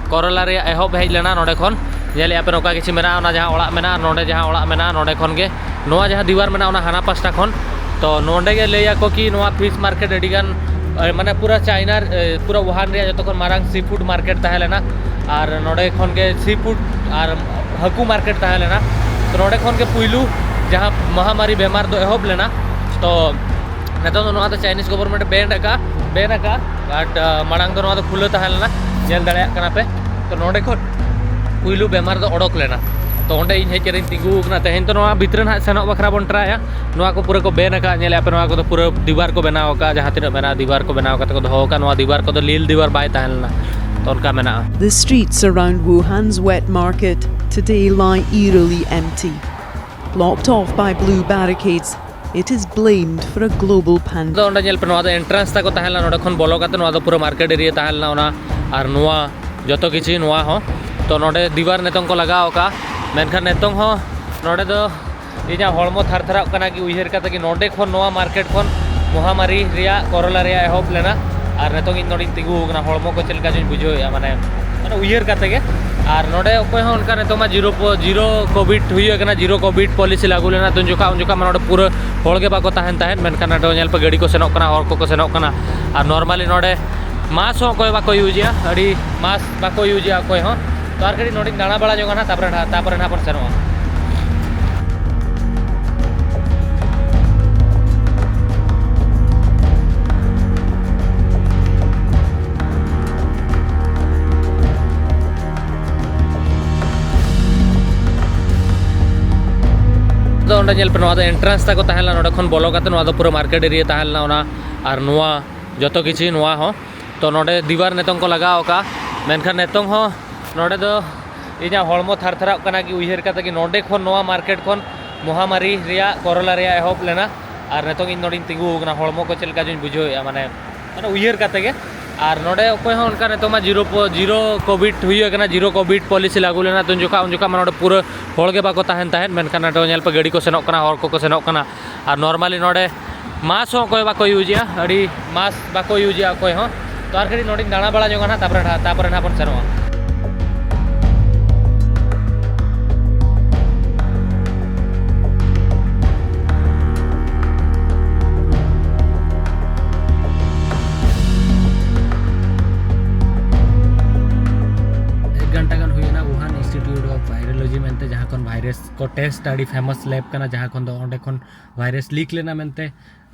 ᱠᱚᱨᱳᱱᱟ ᱨᱮᱭᱟᱜ ᱮᱦᱚᱵ ᱦᱮᱡ ᱞᱮᱱᱟ᱾ ᱱᱚᱸᱰᱮ ᱠᱷᱚᱱ ᱧᱮᱞᱮᱜᱼᱟ ᱯᱮ, ᱱᱚᱝᱠᱟ ᱠᱤᱪᱷᱩ ᱢᱮᱱᱟᱜᱼᱟ᱾ ᱚᱱᱟ ᱡᱟᱦᱟᱸ ᱚᱲᱟᱜ ᱢᱮᱱᱟᱜᱼᱟ, ᱱᱚᱸᱰᱮ ᱡᱟᱦᱟᱸ ᱚᱲᱟᱜ ᱢᱮᱱᱟᱜᱼᱟ, ᱱᱚᱸᱰᱮ ᱠᱷᱚᱱ ᱜᱮ ᱱᱚᱣᱟ ᱡᱟᱦᱟᱸ ᱫᱤᱣᱟᱨ ᱢᱮᱱᱟᱜᱼᱟ, ᱚᱱᱟ ᱦᱟᱱᱟ ᱯᱟᱥᱴᱟ ᱠᱷᱚᱱ᱾ ᱛᱚ ᱱᱚᱸᱰᱮ ᱜᱮ ᱞᱟᱹᱭᱟᱠᱚ ᱠᱤ ᱱᱚᱣᱟ ᱯᱷᱤᱥ ᱢᱟᱨᱠᱮᱴ ᱟᱹᱰᱤ ᱜᱟᱱ, ᱮ, ᱢᱟᱱᱮ ᱯᱩᱨᱟᱹ ᱪᱟᱭᱱᱟ, ᱮ, ᱯᱩᱨᱟᱹ ᱣᱩᱦᱟᱱ ᱨᱮᱭᱟᱜ ᱡᱚᱛᱚ ᱠᱷᱚᱱ ᱢᱟᱨᱟᱝ ᱥᱤ ᱯᱷᱩᱰ ᱢᱟᱨᱠᱮᱴ ᱛᱟᱦᱮᱸ ᱞᱮᱱᱟ᱾ ᱟᱨ ᱱᱚᱸᱰᱮ ᱠᱷᱚᱱ ᱜᱮ ᱥᱤ ᱯᱷᱩᱰ ᱟᱨ ᱦᱟᱹᱠᱩ ᱢᱟᱨᱠᱮᱴ ᱛᱟᱦᱮᱸ ᱞᱮᱱᱟ᱾ ᱛᱚ ᱱᱚᱸᱰᱮ ᱠᱷᱚᱱ ᱜᱮ ᱯᱩᱭᱞᱩ ᱡᱟᱦᱟᱸ ᱢᱚᱦᱟᱢᱟᱨᱤ ᱵᱮᱢᱟᱨ ᱫᱚ ᱮᱦᱚᱵ ᱞᱮᱱᱟ᱾ ᱛᱚ ᱱᱤᱛᱚᱝ ᱫᱚ ᱱᱚᱣᱟ ᱫᱚ ᱪᱟᱭᱱᱤᱡᱽ ᱜᱚᱵᱷᱚᱨᱱᱢᱮᱱᱴ ᱵᱮᱱ ᱟᱠᱟᱫᱼᱟ, ᱵᱮᱱ ᱟᱠᱟᱫᱼᱟ᱾ ᱵᱟᱴ, ᱟ, ᱢᱟᱲᱟᱝ ᱫᱚ ᱱᱚᱣᱟ ᱫᱚ ᱠᱷᱩᱞᱟᱹ ᱛᱟᱦᱮᱸ ᱞᱮᱱᱟ, ᱧᱮᱞ ᱫᱟᱲᱮᱭᱟᱜ ᱠᱟᱱᱟ ᱯᱮ᱾ ᱛᱚ ᱱᱚᱸᱰᱮ ᱠᱷᱚᱱ ᱯᱩᱭᱞᱩ ᱵᱮᱢᱟᱨ ᱫᱚ ᱚᱰᱚᱠ ᱞᱮᱱᱟ᱾ ᱛᱚ ᱚᱸᱰᱮ ᱤᱧ ᱦᱮᱡ ᱠᱟᱛᱮᱧ ᱛᱤᱸᱜᱩ ᱟᱠᱟᱱᱟ᱾ ᱛᱮᱦᱮᱧ ᱫᱚ ᱱᱚᱣᱟ ᱵᱷᱤᱛᱨᱤ ᱱᱟᱦᱟᱜ ᱥᱮᱱᱚᱜ ᱵᱟᱠᱷᱨᱟ ᱵᱚᱱ ᱴᱨᱟᱭᱟ᱾ ᱱᱚᱣᱟ ᱠᱚ ᱯᱩᱨᱟᱹ ᱠᱚ ᱵᱮᱱ ᱟᱠᱟᱫᱼᱟ, ᱧᱮᱞᱮᱫᱼᱟ ᱯᱮ, ᱱᱚᱣᱟ ᱠᱚᱫᱚ ᱯᱩᱨᱟᱹ ᱫᱤᱣᱟᱨ ᱠᱚ ᱵᱮᱱᱟᱣ ᱟᱠᱟᱫᱼᱟ, ᱡᱟᱦᱟᱸ ᱛᱤᱱᱟᱹᱜ ᱢᱮᱱᱟᱜᱼᱟ ᱫᱤᱣᱟᱨ ᱠᱚ ᱵᱮᱱᱟᱣ ᱠᱟᱛᱮ ᱠᱚ ᱫᱚᱦᱚ ᱟᱠᱟᱫᱼᱟ᱾ ᱱᱚᱣᱟ ᱫᱤᱣᱟᱨ ᱠᱚᱫᱚ ᱞᱤᱞ ᱫᱤᱣᱟᱨ ᱵᱟᱭ ᱛᱟᱦᱮᱸ ᱞᱮᱱᱟ, ᱛᱚ ᱚᱱᱠᱟ ᱢᱮᱱᱟᱜᱼᱟ᱾ The streets around Wuhan's wet market today lie eerily empty. Blocked off by blue barricades, it is blamed for a global pandemic. ᱫᱚ ᱚᱸᱰᱮ ᱧᱮᱞ ᱯᱮ, ᱱᱚᱣᱟ ᱫᱚ ᱮᱱᱴᱨᱟᱱᱥ ᱛᱟᱠᱚ ᱛᱟᱦᱮᱸ ᱞᱮᱱᱟ, ᱱᱚᱸᱰᱮ ᱠᱷᱚᱱ ᱵᱚᱞᱚ ᱠᱟᱛᱮ ᱱᱚᱣᱟ ᱫᱚ ᱯᱩᱨᱟᱹ ᱢᱟᱨᱠᱮᱴ ᱮᱨᱤᱭᱟ ᱛᱟᱦᱮᱸ ᱞᱮᱱᱟ ᱚᱱᱟ᱾ ᱟᱨ ᱱᱚᱣᱟ ᱡᱚᱛᱚ ᱠᱤᱪᱷᱩ ᱱᱚᱣᱟ ᱦᱚᱸ, ᱛᱚ ᱱᱚᱸᱰᱮ ᱫᱤᱣᱟᱨ ᱱᱤᱛᱚᱝ ᱠᱚ ᱞᱟᱜᱟᱣ ᱟᱠᱟᱫᱼᱟ, ᱢᱮᱱᱠᱷᱟᱱ ᱱᱤᱛᱚᱝ ᱦᱚᱸ ᱱᱚᱸᱰᱮ ᱫᱚ ᱤᱧᱟᱹᱜ ᱦᱚᱲᱢᱚ ᱛᱷᱟᱨ ᱛᱷᱟᱨᱟᱜ ᱠᱟᱱᱟ ᱠᱤ ᱩᱭᱦᱟᱹᱨ ᱠᱟᱛᱮ ᱠᱤ ᱱᱚᱸᱰᱮ ᱠᱷᱚᱱ ᱱᱚᱣᱟ ᱢᱟᱨᱠᱮᱴ ᱠᱷᱚᱱ ᱢᱚᱦᱟᱢᱟᱨᱤ ᱨᱮᱭᱟᱜ, ᱠᱚᱨᱳᱱᱟ ᱨᱮᱭᱟᱜ ᱮᱦᱚᱵ ᱞᱮᱱᱟ᱾ ᱟᱨ ᱱᱤᱛᱚᱝ ᱤᱧ ᱱᱚᱸᱰᱮᱧ ᱛᱤᱸᱜᱩ ᱟᱠᱟᱱᱟ, ᱦᱚᱲᱢᱚ ᱠᱚ ᱪᱮᱫ ᱞᱮᱠᱟ ᱪᱚᱧ ᱵᱩᱡᱷᱟᱹᱣᱮᱫᱼᱟ, ᱢᱟᱱᱮ, ᱢᱟᱱᱮ ᱩᱭᱦᱟᱹᱨ ᱠᱟᱛᱮ ᱜᱮ᱾ ᱟᱨ ᱱᱚᱸᱰᱮ ᱚᱠᱚᱭ ᱦᱚᱸ ᱚᱱᱠᱟ ᱱᱤᱛᱚᱝ ᱢᱟ ᱡᱤᱨᱳ ᱯᱚ-, ᱡᱤᱨᱳ ᱠᱳᱵᱷᱤᱰ ᱦᱩᱭ ᱟᱠᱟᱱᱟ, ᱡᱤᱨᱳ ᱠᱳᱵᱷᱤᱰ ᱯᱚᱞᱤᱥᱤ ᱞᱟᱹᱜᱩ ᱞᱮᱱᱟ᱾ ᱛᱚ ᱩᱱ ᱡᱚᱠᱷᱟ, ᱩᱱ ᱡᱚᱠᱷᱟ ᱢᱟ ᱱᱚᱸᱰᱮ ᱯᱩᱨᱟᱹ ᱦᱚᱲ ᱜᱮ ᱵᱟᱠᱚ ᱛᱟᱦᱮᱱ ᱛᱟᱦᱮᱸᱫ, ᱢᱮᱱᱠᱷᱟᱱ ᱱᱚᱸᱰᱮ ᱧᱮᱞ ᱯᱮ, ᱜᱟᱹᱰᱤ ᱠᱚ ᱥᱮᱱᱚᱜ ᱠᱟᱱᱟ, ᱦᱚᱲ ᱠᱚᱠᱚ ᱥᱮᱱᱚᱜ ᱠᱟᱱᱟ᱾ ᱟᱨ ᱱᱚᱨᱢᱟᱞᱤ ᱱᱚᱸᱰᱮ ᱢᱟᱥᱠ ᱦᱚᱸ ᱚᱠᱚᱭ ᱵᱟᱠᱚ ᱤᱭᱩᱡᱮᱜᱼᱟ, ᱟᱹᱰᱤ ᱢᱟᱥᱠ ᱵᱟᱠᱚ ᱤᱭᱩᱡᱮᱜᱼᱟ ᱚᱠᱚᱭ ᱦᱚᱸ᱾ ᱛᱚ ᱟᱨ ᱠᱟᱹᱴᱤᱡ ᱱᱚᱸᱰᱮᱧ ᱫᱟᱬᱟ ᱵᱟᱲᱟ ᱧᱚᱜᱟ ᱱᱟᱦᱟᱜ, ᱛᱟᱨᱯᱚᱨᱮ ᱱᱟᱦᱟᱜ, ᱛᱟᱨᱯᱚᱨᱮ ᱱᱟᱦᱟᱜ ᱵᱚᱱ ᱥᱮᱱᱚᱜᱼᱟ᱾ ᱫᱚ ᱚᱸᱰᱮ ᱧᱮᱞ ᱯᱮ, ᱱᱚᱣᱟ ᱫᱚ ᱮᱱᱴᱨᱟᱱᱥ ᱛᱟᱠᱚ ᱛᱟᱦᱮᱸ ᱞᱮᱱᱟ, ᱱᱚᱸᱰᱮ ᱠᱷᱚᱱ ᱵᱚᱞᱚ ᱠᱟᱛᱮ ᱱᱚᱣᱟ ᱫᱚ ᱯᱩᱨᱟᱹ ᱢᱟᱨᱠᱮᱴ ᱮᱨᱤᱭᱟ ᱛᱟᱦᱮᱸ ᱞᱮᱱᱟ ᱚᱱᱟ᱾ ᱟᱨ ᱱᱚᱣᱟ ᱡᱚᱛᱚ ᱠᱤᱪᱷᱩ ᱱᱚᱣᱟ ᱦᱚᱸ, ᱛᱚ ᱱᱚᱸᱰᱮ ᱫᱤᱣᱟᱨ ᱱᱤᱛᱚᱝ ᱠᱚ ᱞᱟᱜᱟᱣ ᱟᱠᱟᱫᱼᱟ, ᱢᱮᱱᱠᱷᱟᱱ ᱱᱤᱛᱚᱝ ᱦᱚᱸ ᱱᱚᱸᱰᱮ ᱫᱚ ᱤᱧᱟᱹᱜ ᱦᱚᱲᱢᱚ ᱛᱷᱟᱨ ᱛᱷᱟᱨᱟᱜ ᱠᱟᱱᱟ ᱠᱤ ᱩᱭᱦᱟᱹᱨ ᱠᱟᱛᱮ ᱠᱤ ᱱᱚᱸᱰᱮ ᱠᱷᱚᱱ ᱱᱚᱣᱟ ᱢᱟᱨᱠᱮᱴ ᱠᱷᱚᱱ ᱢᱚᱦᱟᱢᱟᱨᱤ ᱨᱮᱭᱟᱜ, ᱠᱚᱨᱳᱱᱟ ᱨᱮᱭᱟᱜ ᱮᱦᱚᱵ ᱞᱮᱱᱟ᱾ ᱟᱨ ᱱᱤᱛᱚᱝ ᱤᱧ ᱱᱚᱸᱰᱮᱧ ᱛᱤᱸᱜᱩ ᱟᱠᱟᱱᱟ, ᱦᱚᱲᱢᱚ ᱠᱚ ᱪᱮᱫ ᱞᱮᱠᱟ ᱪᱚᱧ ᱵᱩᱡᱷᱟᱹᱣᱮᱫᱼᱟ, ᱢᱟᱱᱮ, ᱢᱟᱱᱮ ᱩᱭᱦᱟᱹᱨ ᱠᱟᱛᱮ ᱜᱮ᱾ ᱟᱨ ᱱᱚᱰᱮ ᱚᱠᱚᱭ ᱦᱚᱸ ᱚᱱᱠᱟ ᱱᱤᱛᱚᱜ ᱢᱟ ᱡᱤᱨᱳ ᱯᱚ-, ᱡᱤᱨᱳ ᱠᱳᱵᱷᱤᱰ ᱦᱩᱭ ᱟᱠᱟᱱᱟ, ᱡᱤᱨᱳ ᱠᱳᱵᱷᱤᱰ ᱯᱚᱞᱤᱥᱤ ᱞᱟᱹᱜᱩ ᱞᱮᱱᱟ, ᱛᱚ ᱩᱱ ᱡᱚᱠᱷᱟ, ᱩᱱ ᱡᱚᱠᱷᱟ ᱢᱟ ᱱᱚᱰᱮ ᱯᱩᱨᱟᱹ ᱦᱚᱲ ᱜᱮ ᱵᱟᱠᱚ ᱛᱟᱦᱮᱱ ᱛᱟᱦᱮᱸᱫ᱾ ᱢᱮᱱᱠᱷᱟᱱ ᱱᱚᱰᱮ ᱧᱮᱞ ᱯᱮ, ᱜᱟᱹᱰᱤ ᱠᱚ ᱥᱮᱱᱚᱜ ᱠᱟᱱᱟ, ᱦᱚᱲ ᱠᱚᱠᱚ ᱥᱮᱱᱚᱜ ᱠᱟᱱᱟ᱾ ᱟᱨ normally ᱱᱚᱰᱮ ᱢᱟᱥᱠ ᱦᱚᱸ ᱚᱠᱚᱭ ᱵᱟᱠᱚ ᱤᱭᱩᱡᱮᱜᱼᱟ, ᱟᱹᱰᱤ ᱢᱟᱥᱠ ᱵᱟᱠᱚ ᱤᱭᱩᱡᱮᱜᱼᱟ ᱚᱠᱚᱭ ᱦᱚᱸ᱾ ᱛᱚ ᱟᱨ ᱠᱟᱹᱴᱤᱡ ᱱᱚᱰᱮᱧ ᱫᱟᱬᱟ ᱵᱟᱲᱟ ᱧᱚᱜᱟ ᱱᱟᱦᱟᱜ, ᱛᱟᱯᱚᱨᱮ ᱱᱟᱦᱟᱜ, ᱛᱟᱯᱚᱨᱮ ᱱᱟᱦᱟᱜ ᱵᱚᱱ ᱥᱮᱱᱚᱜᱼᱟ᱾ ᱮᱠ ᱜᱷᱚᱱᱴᱟ ᱜᱟᱱ ᱦᱩᱭᱮᱱᱟ ᱣᱩᱦᱟᱱ ᱤᱱᱥᱴᱤᱴᱤᱭᱩᱴ ᱚᱯᱷ ᱵᱷᱟᱭᱨᱳᱞᱚᱡᱤ ᱢᱮᱱᱛᱮ, ᱡᱟᱦᱟᱸ ᱠᱷᱚᱱ ᱵᱷᱟᱭᱨᱟᱥ ᱠᱚ ᱴᱮᱥᱴ, ᱟᱹᱰᱤ ᱯᱷᱮᱢᱟᱥ ᱞᱮᱵ ᱠᱟᱱᱟ, ᱡᱟᱦᱟᱸ ᱠᱷᱚᱱ ᱫᱚ, ᱚᱸᱰᱮ ᱠᱷᱚᱱ ᱵᱷᱟᱭᱨᱟᱥ ᱞᱤᱠ ᱞᱮᱱᱟ ᱢᱮᱱᱛᱮ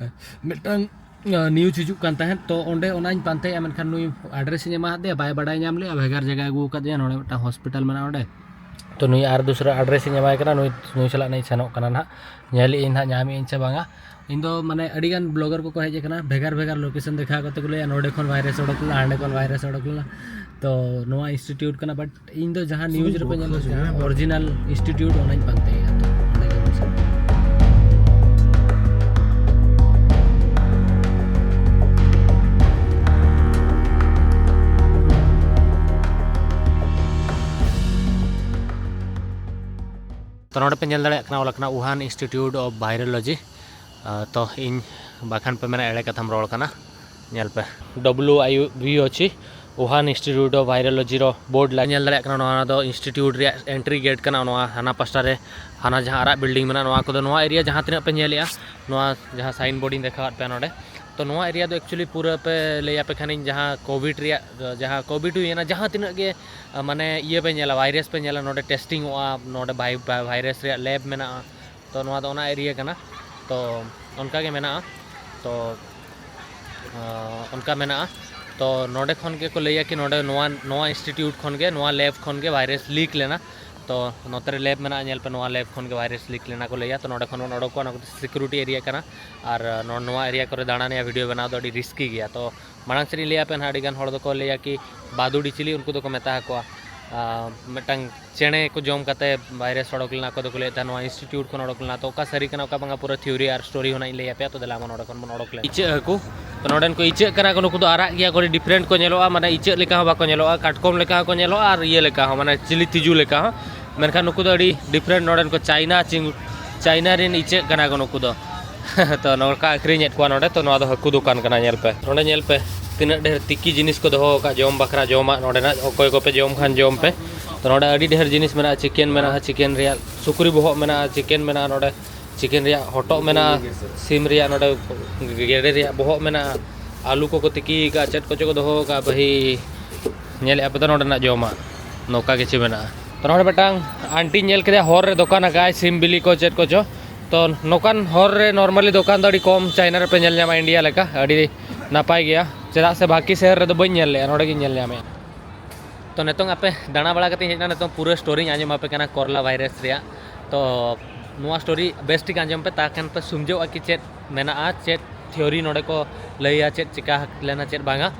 ᱢᱤᱫᱴᱟᱝ ᱱᱤᱭᱩᱡᱽ ᱦᱤᱡᱩᱜ ᱠᱟᱱ ᱛᱟᱦᱮᱸᱫ᱾ ᱛᱚ ᱚᱸᱰᱮ ᱚᱱᱟᱧ ᱯᱟᱱᱛᱮᱭᱮᱫᱼᱟ, ᱢᱮᱱᱠᱷᱟᱱ ᱱᱩᱭ ᱟᱰᱨᱮᱥ ᱤᱧ ᱮᱢᱟᱫᱮᱭᱟ, ᱵᱟᱭ ᱵᱟᱰᱟᱭ ᱧᱟᱢ ᱞᱮᱜᱼᱟ, ᱵᱷᱮᱜᱟᱨ ᱡᱟᱭᱜᱟ ᱟᱹᱜᱩ ᱟᱠᱟᱫᱮᱭᱟ, ᱱᱚᱰᱮ ᱢᱤᱫᱴᱟᱝ ᱦᱚᱥᱯᱤᱴᱟᱞ ᱢᱮᱱᱟᱜᱼᱟ ᱚᱸᱰᱮ᱾ ᱛᱚ ᱱᱩᱭ ᱟᱨ ᱫᱩᱥᱨᱟ ᱟᱰᱨᱮᱥ ᱤᱧ ᱮᱢᱟᱭ ᱠᱟᱱᱟ, ᱱᱩᱭ, ᱱᱩᱭ ᱥᱟᱞᱟᱜ ᱱᱟᱜ ᱤᱧ ᱥᱮᱱᱚᱜ ᱠᱟᱱᱟ ᱱᱟᱦᱟᱜ, ᱧᱮᱞᱮᱫ ᱟᱹᱧ ᱱᱟᱦᱟᱜ ᱧᱟᱢᱮᱫ ᱟᱹᱧ ᱥᱮ ᱵᱟᱝᱟ᱾ ᱤᱧ ᱫᱚ ᱢᱟᱱᱮ ᱟᱹᱰᱤ ᱜᱟᱱ ᱵᱞᱚᱜᱟᱨ ᱠᱚᱠᱚ ᱦᱮᱡ ᱟᱠᱟᱱᱟ, ᱵᱷᱮᱜᱟᱨ ᱵᱷᱮᱜᱟᱨ ᱞᱳᱠᱮᱥᱚᱱ ᱫᱮᱠᱷᱟᱣ ᱠᱟᱛᱮ ᱠᱚ ᱞᱟᱹᱭᱟ, ᱱᱚᱰᱮ ᱠᱷᱚᱱ ᱵᱷᱟᱭᱨᱟᱥ ᱚᱰᱚᱠ ᱞᱮᱱᱟ, ᱦᱟᱸᱰᱮ ᱠᱷᱚᱱ ᱵᱷᱟᱭᱨᱟᱥ ᱚᱰᱚᱠ ᱞᱮᱱᱟ᱾ ᱛᱚ ᱱᱚᱣᱟ ᱤᱱᱥᱴᱤᱴᱤᱭᱩᱴ ᱠᱟᱱᱟ, but ᱤᱧ ᱫᱚ ᱡᱟᱦᱟᱸ ᱱᱤᱭᱩᱡᱽ ᱨᱮᱯᱮ ᱧᱮᱞ ᱠᱟᱫᱟ, ᱡᱟᱦᱟᱸ ᱚᱨᱤᱡᱤᱱᱟᱞ ᱤᱱᱥᱴᱤᱴᱤᱭᱩᱴ, ᱚᱱᱟᱧ ᱯᱟᱱᱛᱮᱭᱟ᱾ ᱛᱚ ᱚᱸᱰᱮ ᱜᱮ ᱵᱚᱱ ᱥᱮᱱᱚᱜᱼᱟ᱾ ᱛᱚ ᱱᱚᱰᱮ ᱯᱮ ᱧᱮᱞ ᱫᱟᱲᱮᱭᱟᱜ ᱠᱟᱱᱟ, ᱚᱞ ᱟᱠᱟᱱᱟ Wuhan Institute of Virology᱾ ᱟᱨ ᱛᱚ ᱤᱧ ᱵᱟᱠᱷᱟᱱ ᱯᱮ ᱢᱮᱱᱟ ᱮᱲᱮ ᱠᱟᱛᱷᱟᱢ ᱨᱚᱲ ᱠᱟᱱᱟ᱾ ᱧᱮᱞ ᱯᱮ, W I V O C, Wuhan Institute of Virology ᱨᱚ ᱵᱳᱨᱰ ᱞᱟ-, ᱧᱮᱞ ᱫᱟᱲᱮᱭᱟᱜ ᱠᱟᱱᱟ, ᱱᱚᱣᱟ ᱫᱚ ᱤᱱᱥᱴᱤᱴᱤᱭᱩᱴ ᱨᱮᱭᱟᱜ ᱮᱱᱴᱨᱤ ᱜᱮᱴ ᱠᱟᱱᱟ᱾ ᱱᱚᱣᱟ ᱦᱟᱱᱟ ᱯᱟᱥᱴᱟ ᱨᱮ, ᱦᱟᱱᱟ ᱡᱟᱦᱟᱸ ᱟᱨᱟᱜ ᱵᱤᱞᱰᱤᱝ ᱢᱮᱱᱟᱜᱼᱟ, ᱱᱚᱣᱟ ᱠᱚᱫᱚ, ᱱᱚᱣᱟ ᱮᱨᱤᱭᱟ ᱡᱟᱦᱟᱸ ᱛᱤᱱᱟᱹᱜ ᱯᱮ ᱧᱮᱞᱮᱜᱼᱟ, ᱱᱚᱣᱟ ᱡᱟᱦᱟᱸ ᱥᱟᱭᱤᱱ ᱵᱳᱨᱰ ᱤᱧ ᱫᱮᱠᱷᱟᱣᱟᱫ ᱯᱮᱭᱟ ᱱᱚᱰᱮ, ᱛᱚ ᱱᱚᱣᱟ ᱮᱨᱤᱭᱟ ᱫᱚ ᱮᱠᱪᱩᱭᱮᱞᱤ ᱯᱩᱨᱟᱹ ᱯᱮ ᱞᱟᱹᱭ ᱟᱯᱮ ᱠᱷᱟᱱᱤᱧ, ᱡᱟᱦᱟᱸ ᱠᱳᱵᱷᱤᱰ ᱨᱮᱭᱟᱜ, ᱡᱟᱦᱟᱸ ᱠᱳᱵᱷᱤᱰ ᱦᱩᱭᱮᱱᱟ, ᱡᱟᱦᱟᱸ ᱛᱤᱱᱟᱹᱜ ᱜᱮ, ᱢᱟᱱᱮ, ᱤᱭᱟᱹ ᱯᱮ ᱧᱮᱞᱟ, ᱵᱷᱟᱭᱨᱟᱥ ᱯᱮ ᱧᱮᱞᱟ, ᱱᱚᱰᱮ ᱴᱮᱥᱴᱤᱝ ᱚᱜᱼᱟ, ᱱᱚᱰᱮ ᱵᱷᱟᱭ-, ᱵᱷᱟᱭᱨᱟᱥ ᱨᱮᱭᱟᱜ ᱞᱮᱵ ᱢᱮᱱᱟᱜᱼᱟ᱾ ᱛᱚ ᱱᱚᱣᱟ ᱫᱚ ᱚᱱᱟ ᱮᱨᱤᱭᱟ ᱠᱟᱱᱟ᱾ ᱛᱚ ᱚᱱᱠᱟ ᱜᱮ ᱢᱮᱱᱟᱜᱼᱟ᱾ ᱛᱚ, ᱟᱸ, ᱚᱱᱠᱟ ᱢᱮᱱᱟᱜᱼᱟ᱾ ᱛᱚ ᱱᱚᱰᱮ ᱠᱷᱚᱱ ᱜᱮᱠᱚ ᱞᱟᱹᱭᱟ ᱠᱤ ᱱᱚᱰᱮ ᱱᱚᱣᱟ, ᱱᱚᱣᱟ ᱤᱱᱥᱴᱤᱴᱤᱭᱩᱴ ᱠᱷᱚᱱ ᱜᱮ, ᱱᱚᱣᱟ ᱞᱮᱵ ᱠᱷᱚᱱ ᱜᱮ ᱵᱷᱟᱭᱨᱟᱥ ᱞᱤᱠ ᱞᱮᱱᱟ᱾ ᱛᱚ ᱱᱚᱛᱮ ᱨᱮ ᱞᱮᱵ ᱢᱮᱱᱟᱜᱼᱟ, ᱧᱮᱞ ᱯᱮ, ᱱᱚᱣᱟ ᱞᱮᱵ ᱠᱷᱚᱱ ᱜᱮ ᱵᱷᱟᱭᱨᱟᱥ ᱞᱤᱠ ᱞᱮᱱᱟ ᱠᱚ ᱞᱟᱹᱭᱟ᱾ ᱛᱚ ᱱᱚᱰᱮ ᱠᱷᱚᱱ ᱵᱚᱱ ᱚᱰᱚᱠᱚᱜᱼᱟ, ᱱᱚᱣᱟ ᱠᱚᱫᱚ ᱥᱤᱠᱩᱨᱤᱴᱤ ᱮᱨᱤᱭᱟ ᱠᱟᱱᱟ᱾ ᱟᱨ, ᱟᱸ, ᱱᱚ-, ᱱᱚᱣᱟ ᱮᱨᱤᱭᱟ ᱠᱚᱨᱮ ᱫᱟᱬᱟᱱ ᱨᱮᱭᱟᱜ ᱵᱷᱤᱰᱤᱭᱳ ᱵᱮᱱᱟᱣ ᱫᱚ ᱟᱹᱰᱤ ᱨᱤᱥᱠᱤ ᱜᱮᱭᱟ᱾ ᱛᱚ ᱢᱟᱲᱟᱝ ᱥᱮᱫ ᱤᱧ ᱞᱟᱹᱭ ᱟᱯᱮ ᱱᱟᱦᱟᱜ, ᱟᱹᱰᱤ ᱜᱟᱱ ᱦᱚᱲ ᱫᱚᱠᱚ ᱞᱟᱹᱭᱟ ᱠᱤ ᱵᱟᱫᱩᱲᱤ ᱪᱤᱞᱤ, ᱩᱱᱠᱩ ᱫᱚᱠᱚ ᱢᱮᱛᱟ ᱟᱠᱚᱣᱟ᱾ ᱟᱨ ᱢᱤᱫᱴᱟᱝ ᱪᱮᱬᱮ ᱠᱚ ᱡᱚᱢ ᱠᱟᱛᱮ ᱵᱷᱟᱭᱨᱟᱥ ᱚᱰᱚᱠ ᱞᱮᱱᱟ, ᱚᱠᱚᱭ ᱫᱚᱠᱚ ᱞᱟᱹᱭᱮᱫ ᱛᱟᱦᱮᱱ ᱱᱚᱣᱟ ᱤᱱᱥᱴᱤᱴᱤᱭᱩᱴ ᱠᱷᱚᱱ ᱚᱰᱚᱠ ᱞᱮᱱᱟ᱾ ᱛᱚ ᱚᱠᱟ ᱥᱟᱹᱨᱤ ᱠᱟᱱᱟ, ᱚᱠᱟ ᱵᱟᱝᱟ, ᱯᱩᱨᱟᱹ ᱛᱷᱤᱭᱳᱨᱤ ᱟᱨ ᱥᱴᱳᱨᱤ ᱦᱚᱸ ᱱᱟᱜ ᱤᱧ ᱞᱟᱹᱭ ᱟᱯᱮᱭᱟ᱾ ᱛᱚ ᱫᱮᱞᱟ ᱵᱚᱱ ᱱᱚᱰᱮ ᱠᱷᱚᱱ ᱵᱚᱱ ᱚᱰᱚᱠ ᱞᱮᱱᱟ᱾ ᱤᱪᱟᱹᱜ ᱦᱟᱹᱠᱩ, ᱛᱚ ᱱᱚᱰᱮᱱ ᱠᱚ ᱤᱪᱟᱹᱜ ᱠᱟᱱᱟ ᱠᱚ, ᱱᱩᱠᱩ ᱫᱚ ᱟᱨᱟᱜ ᱜᱮᱭᱟ ᱠᱚ, ᱟᱹᱰᱤ ᱰᱤᱯᱷᱟᱨᱮᱱᱴ ᱠᱚ ᱧᱮᱞᱚᱜᱼᱟ, ᱢᱟᱱᱮ ᱤᱪᱟᱹᱜ ᱞᱮᱠᱟ ᱦᱚᱸ ᱵᱟᱠᱚ ᱧᱮᱞᱚᱜᱼᱟ, ᱠᱟᱴᱠᱚᱢ ᱞᱮᱠᱟ ᱦᱚᱸᱠᱚ ᱧᱮᱞᱚᱜᱼᱟ ᱟᱨ ᱤᱭᱟᱹ ᱞᱮᱠᱟ ᱦᱚᱸ, ᱢᱟᱱᱮ ᱪᱤᱞᱤ ᱛᱤᱡᱩ ᱞᱮᱠᱟ ᱦᱚᱸ᱾ ᱢᱮᱱᱠᱷᱟᱱ ᱱᱩᱠᱩ ᱫᱚ ᱟᱹᱰᱤ ᱰᱤᱯᱷᱟᱨᱮᱱᱴ, ᱱᱚᱰᱮᱱ ᱠᱚ ᱪᱟᱭᱱᱟ ᱪᱤᱝ-, ᱪᱟᱭᱱᱟ ᱨᱮᱱ ᱤᱪᱟᱹᱜ ᱠᱟᱱᱟ ᱠᱚ ᱱᱩᱠᱩ ᱫᱚ᱾ ᱛᱚ ᱱᱚᱝᱠᱟ ᱟᱹᱠᱷᱨᱤᱧᱮᱫ ᱠᱚᱣᱟ ᱱᱚᱰᱮ᱾ ᱛᱚ ᱱᱚᱣᱟ ᱫᱚ ᱦᱟᱹᱠᱩ ᱫᱚᱠᱟᱱ ᱠᱟᱱᱟ, ᱧᱮᱞ ᱯᱮ, ᱱᱚᱰᱮ ᱧᱮᱞ ᱯᱮ ᱛᱤᱱᱟᱹᱜ ᱰᱷᱮᱨ ᱛᱤᱠᱤ ᱡᱤᱱᱤᱥ ᱠᱚ ᱫᱚᱦᱚ ᱟᱠᱟᱫ, ᱡᱚᱢ ᱵᱟᱠᱷᱨᱟ ᱡᱚᱢᱟᱜ ᱱᱚᱰᱮᱱᱟᱜ᱾ ᱚᱠᱚᱭ ᱠᱚᱯᱮ ᱡᱚᱢ ᱠᱷᱟᱱ ᱡᱚᱢ ᱯᱮ᱾ ᱛᱚ ᱱᱚᱰᱮ ᱟᱹᱰᱤ ᱰᱷᱮᱨ ᱡᱤᱱᱤᱥ ᱢᱮᱱᱟᱜᱼᱟ, ᱪᱤᱠᱮᱱ ᱢᱮᱱᱟᱜᱼᱟ, ᱪᱤᱠᱮᱱ ᱨᱮᱭᱟᱜ, ᱥᱩᱠᱨᱤ ᱵᱚᱦᱚᱜ ᱢᱮᱱᱟᱜᱼᱟ, ᱪᱤᱠᱮᱱ ᱢᱮᱱᱟᱜᱼᱟ, ᱱᱚᱰᱮ ᱪᱤᱠᱮᱱ ᱨᱮᱭᱟᱜ ᱦᱚᱴᱚᱜ ᱢᱮᱱᱟᱜᱼᱟ, ᱥᱤᱢ ᱨᱮᱭᱟᱜ, ᱱᱚᱰᱮ ᱜᱮᱰᱮ ᱨᱮᱭᱟᱜ ᱵᱚᱦᱚᱜ ᱢᱮᱱᱟᱜᱼᱟ, ᱟᱹᱞᱩ ᱠᱚᱠᱚ ᱛᱤᱠᱤ ᱟᱠᱟᱫᱼᱟ, ᱪᱮᱫ ᱠᱚᱪᱚ ᱠᱚ ᱫᱚᱦᱚ ᱟᱠᱟᱫᱼᱟ ᱵᱷᱟᱹᱦᱤ᱾ ᱧᱮᱞᱮᱫᱼᱟ ᱯᱮ ᱛᱚ ᱱᱚᱰᱮᱱᱟᱜ ᱡᱚᱢᱟᱜ ᱱᱚᱝᱠᱟ ᱠᱤᱪᱷᱩ ᱢᱮᱱᱟᱜᱼᱟ᱾ ᱛᱚ ᱱᱚᱰᱮ ᱢᱤᱫᱴᱟᱝ ᱟᱱᱴᱤᱧ ᱧᱮᱞ ᱠᱮᱫᱮᱭᱟ, ᱦᱚᱨ ᱨᱮ ᱫᱚᱠᱟᱱ ᱟᱠᱟᱫᱼᱟᱭ ᱥᱤᱢ ᱵᱤᱞᱤ ᱠᱚ ᱪᱮᱫ ᱠᱚᱪᱚ᱾ ᱛᱚ ᱱᱚᱝᱠᱟᱱ ᱦᱚᱨ ᱨᱮ normally ᱫᱚᱠᱟᱱ ᱫᱚ ᱟᱹᱰᱤ ᱠᱚᱢ ᱪᱟᱭᱱᱟ ᱨᱮᱯᱮ ᱧᱮᱞ ᱧᱟᱢᱟ, ᱤᱱᱰᱤᱭᱟ ᱞᱮᱠᱟ ᱟᱹᱰᱤ ᱱᱟᱯᱟᱭ ᱜᱮᱭᱟ, ᱪᱮᱫᱟᱜ ᱥᱮ ᱵᱟᱹᱠᱤ ᱥᱚᱦᱚᱨ ᱨᱮᱫᱚ ᱵᱟᱹᱧ ᱧᱮᱞ ᱞᱮᱜᱼᱟ, ᱱᱚᱰᱮ ᱜᱤᱧ ᱧᱮᱞ ᱧᱟᱢᱮᱜᱼᱟ᱾ ᱛᱚ ᱱᱤᱛᱚᱝ ᱟᱯᱮ ᱫᱟᱬᱟ ᱵᱟᱲᱟ ᱠᱟᱛᱮᱧ ᱦᱮᱡ ᱮᱱᱟ, ᱱᱤᱛᱚᱝ ᱯᱩᱨᱟᱹ ᱥᱴᱳᱨᱤᱧ ᱟᱸᱡᱚᱢ ᱟᱯᱮ ᱠᱟᱱᱟ ᱠᱚᱨᱞᱟ ᱵᱷᱟᱭᱨᱟᱥ ᱨᱮᱭᱟᱜ᱾ ᱛᱚ ᱱᱚᱣᱟ ᱥᱴᱳᱨᱤ ᱵᱮᱥ ᱴᱷᱤᱠ ᱟᱸᱡᱚᱢ ᱯᱮ, ᱛᱟᱠᱷᱟᱱ ᱯᱮ ᱥᱩᱢᱡᱷᱟᱹᱣᱼᱟ ᱠᱤ ᱪᱮᱫ ᱢᱮᱱᱟᱜᱼᱟ, ᱪᱮᱫ ᱛᱷᱤᱭᱳᱨᱤ ᱱᱚᱰᱮ ᱠᱚ ᱞᱟᱹᱭᱟ, ᱪᱮᱫ ᱪᱤᱠᱟ ᱞᱮᱱᱟ ᱪᱮᱫ ᱵᱟᱝᱟ᱾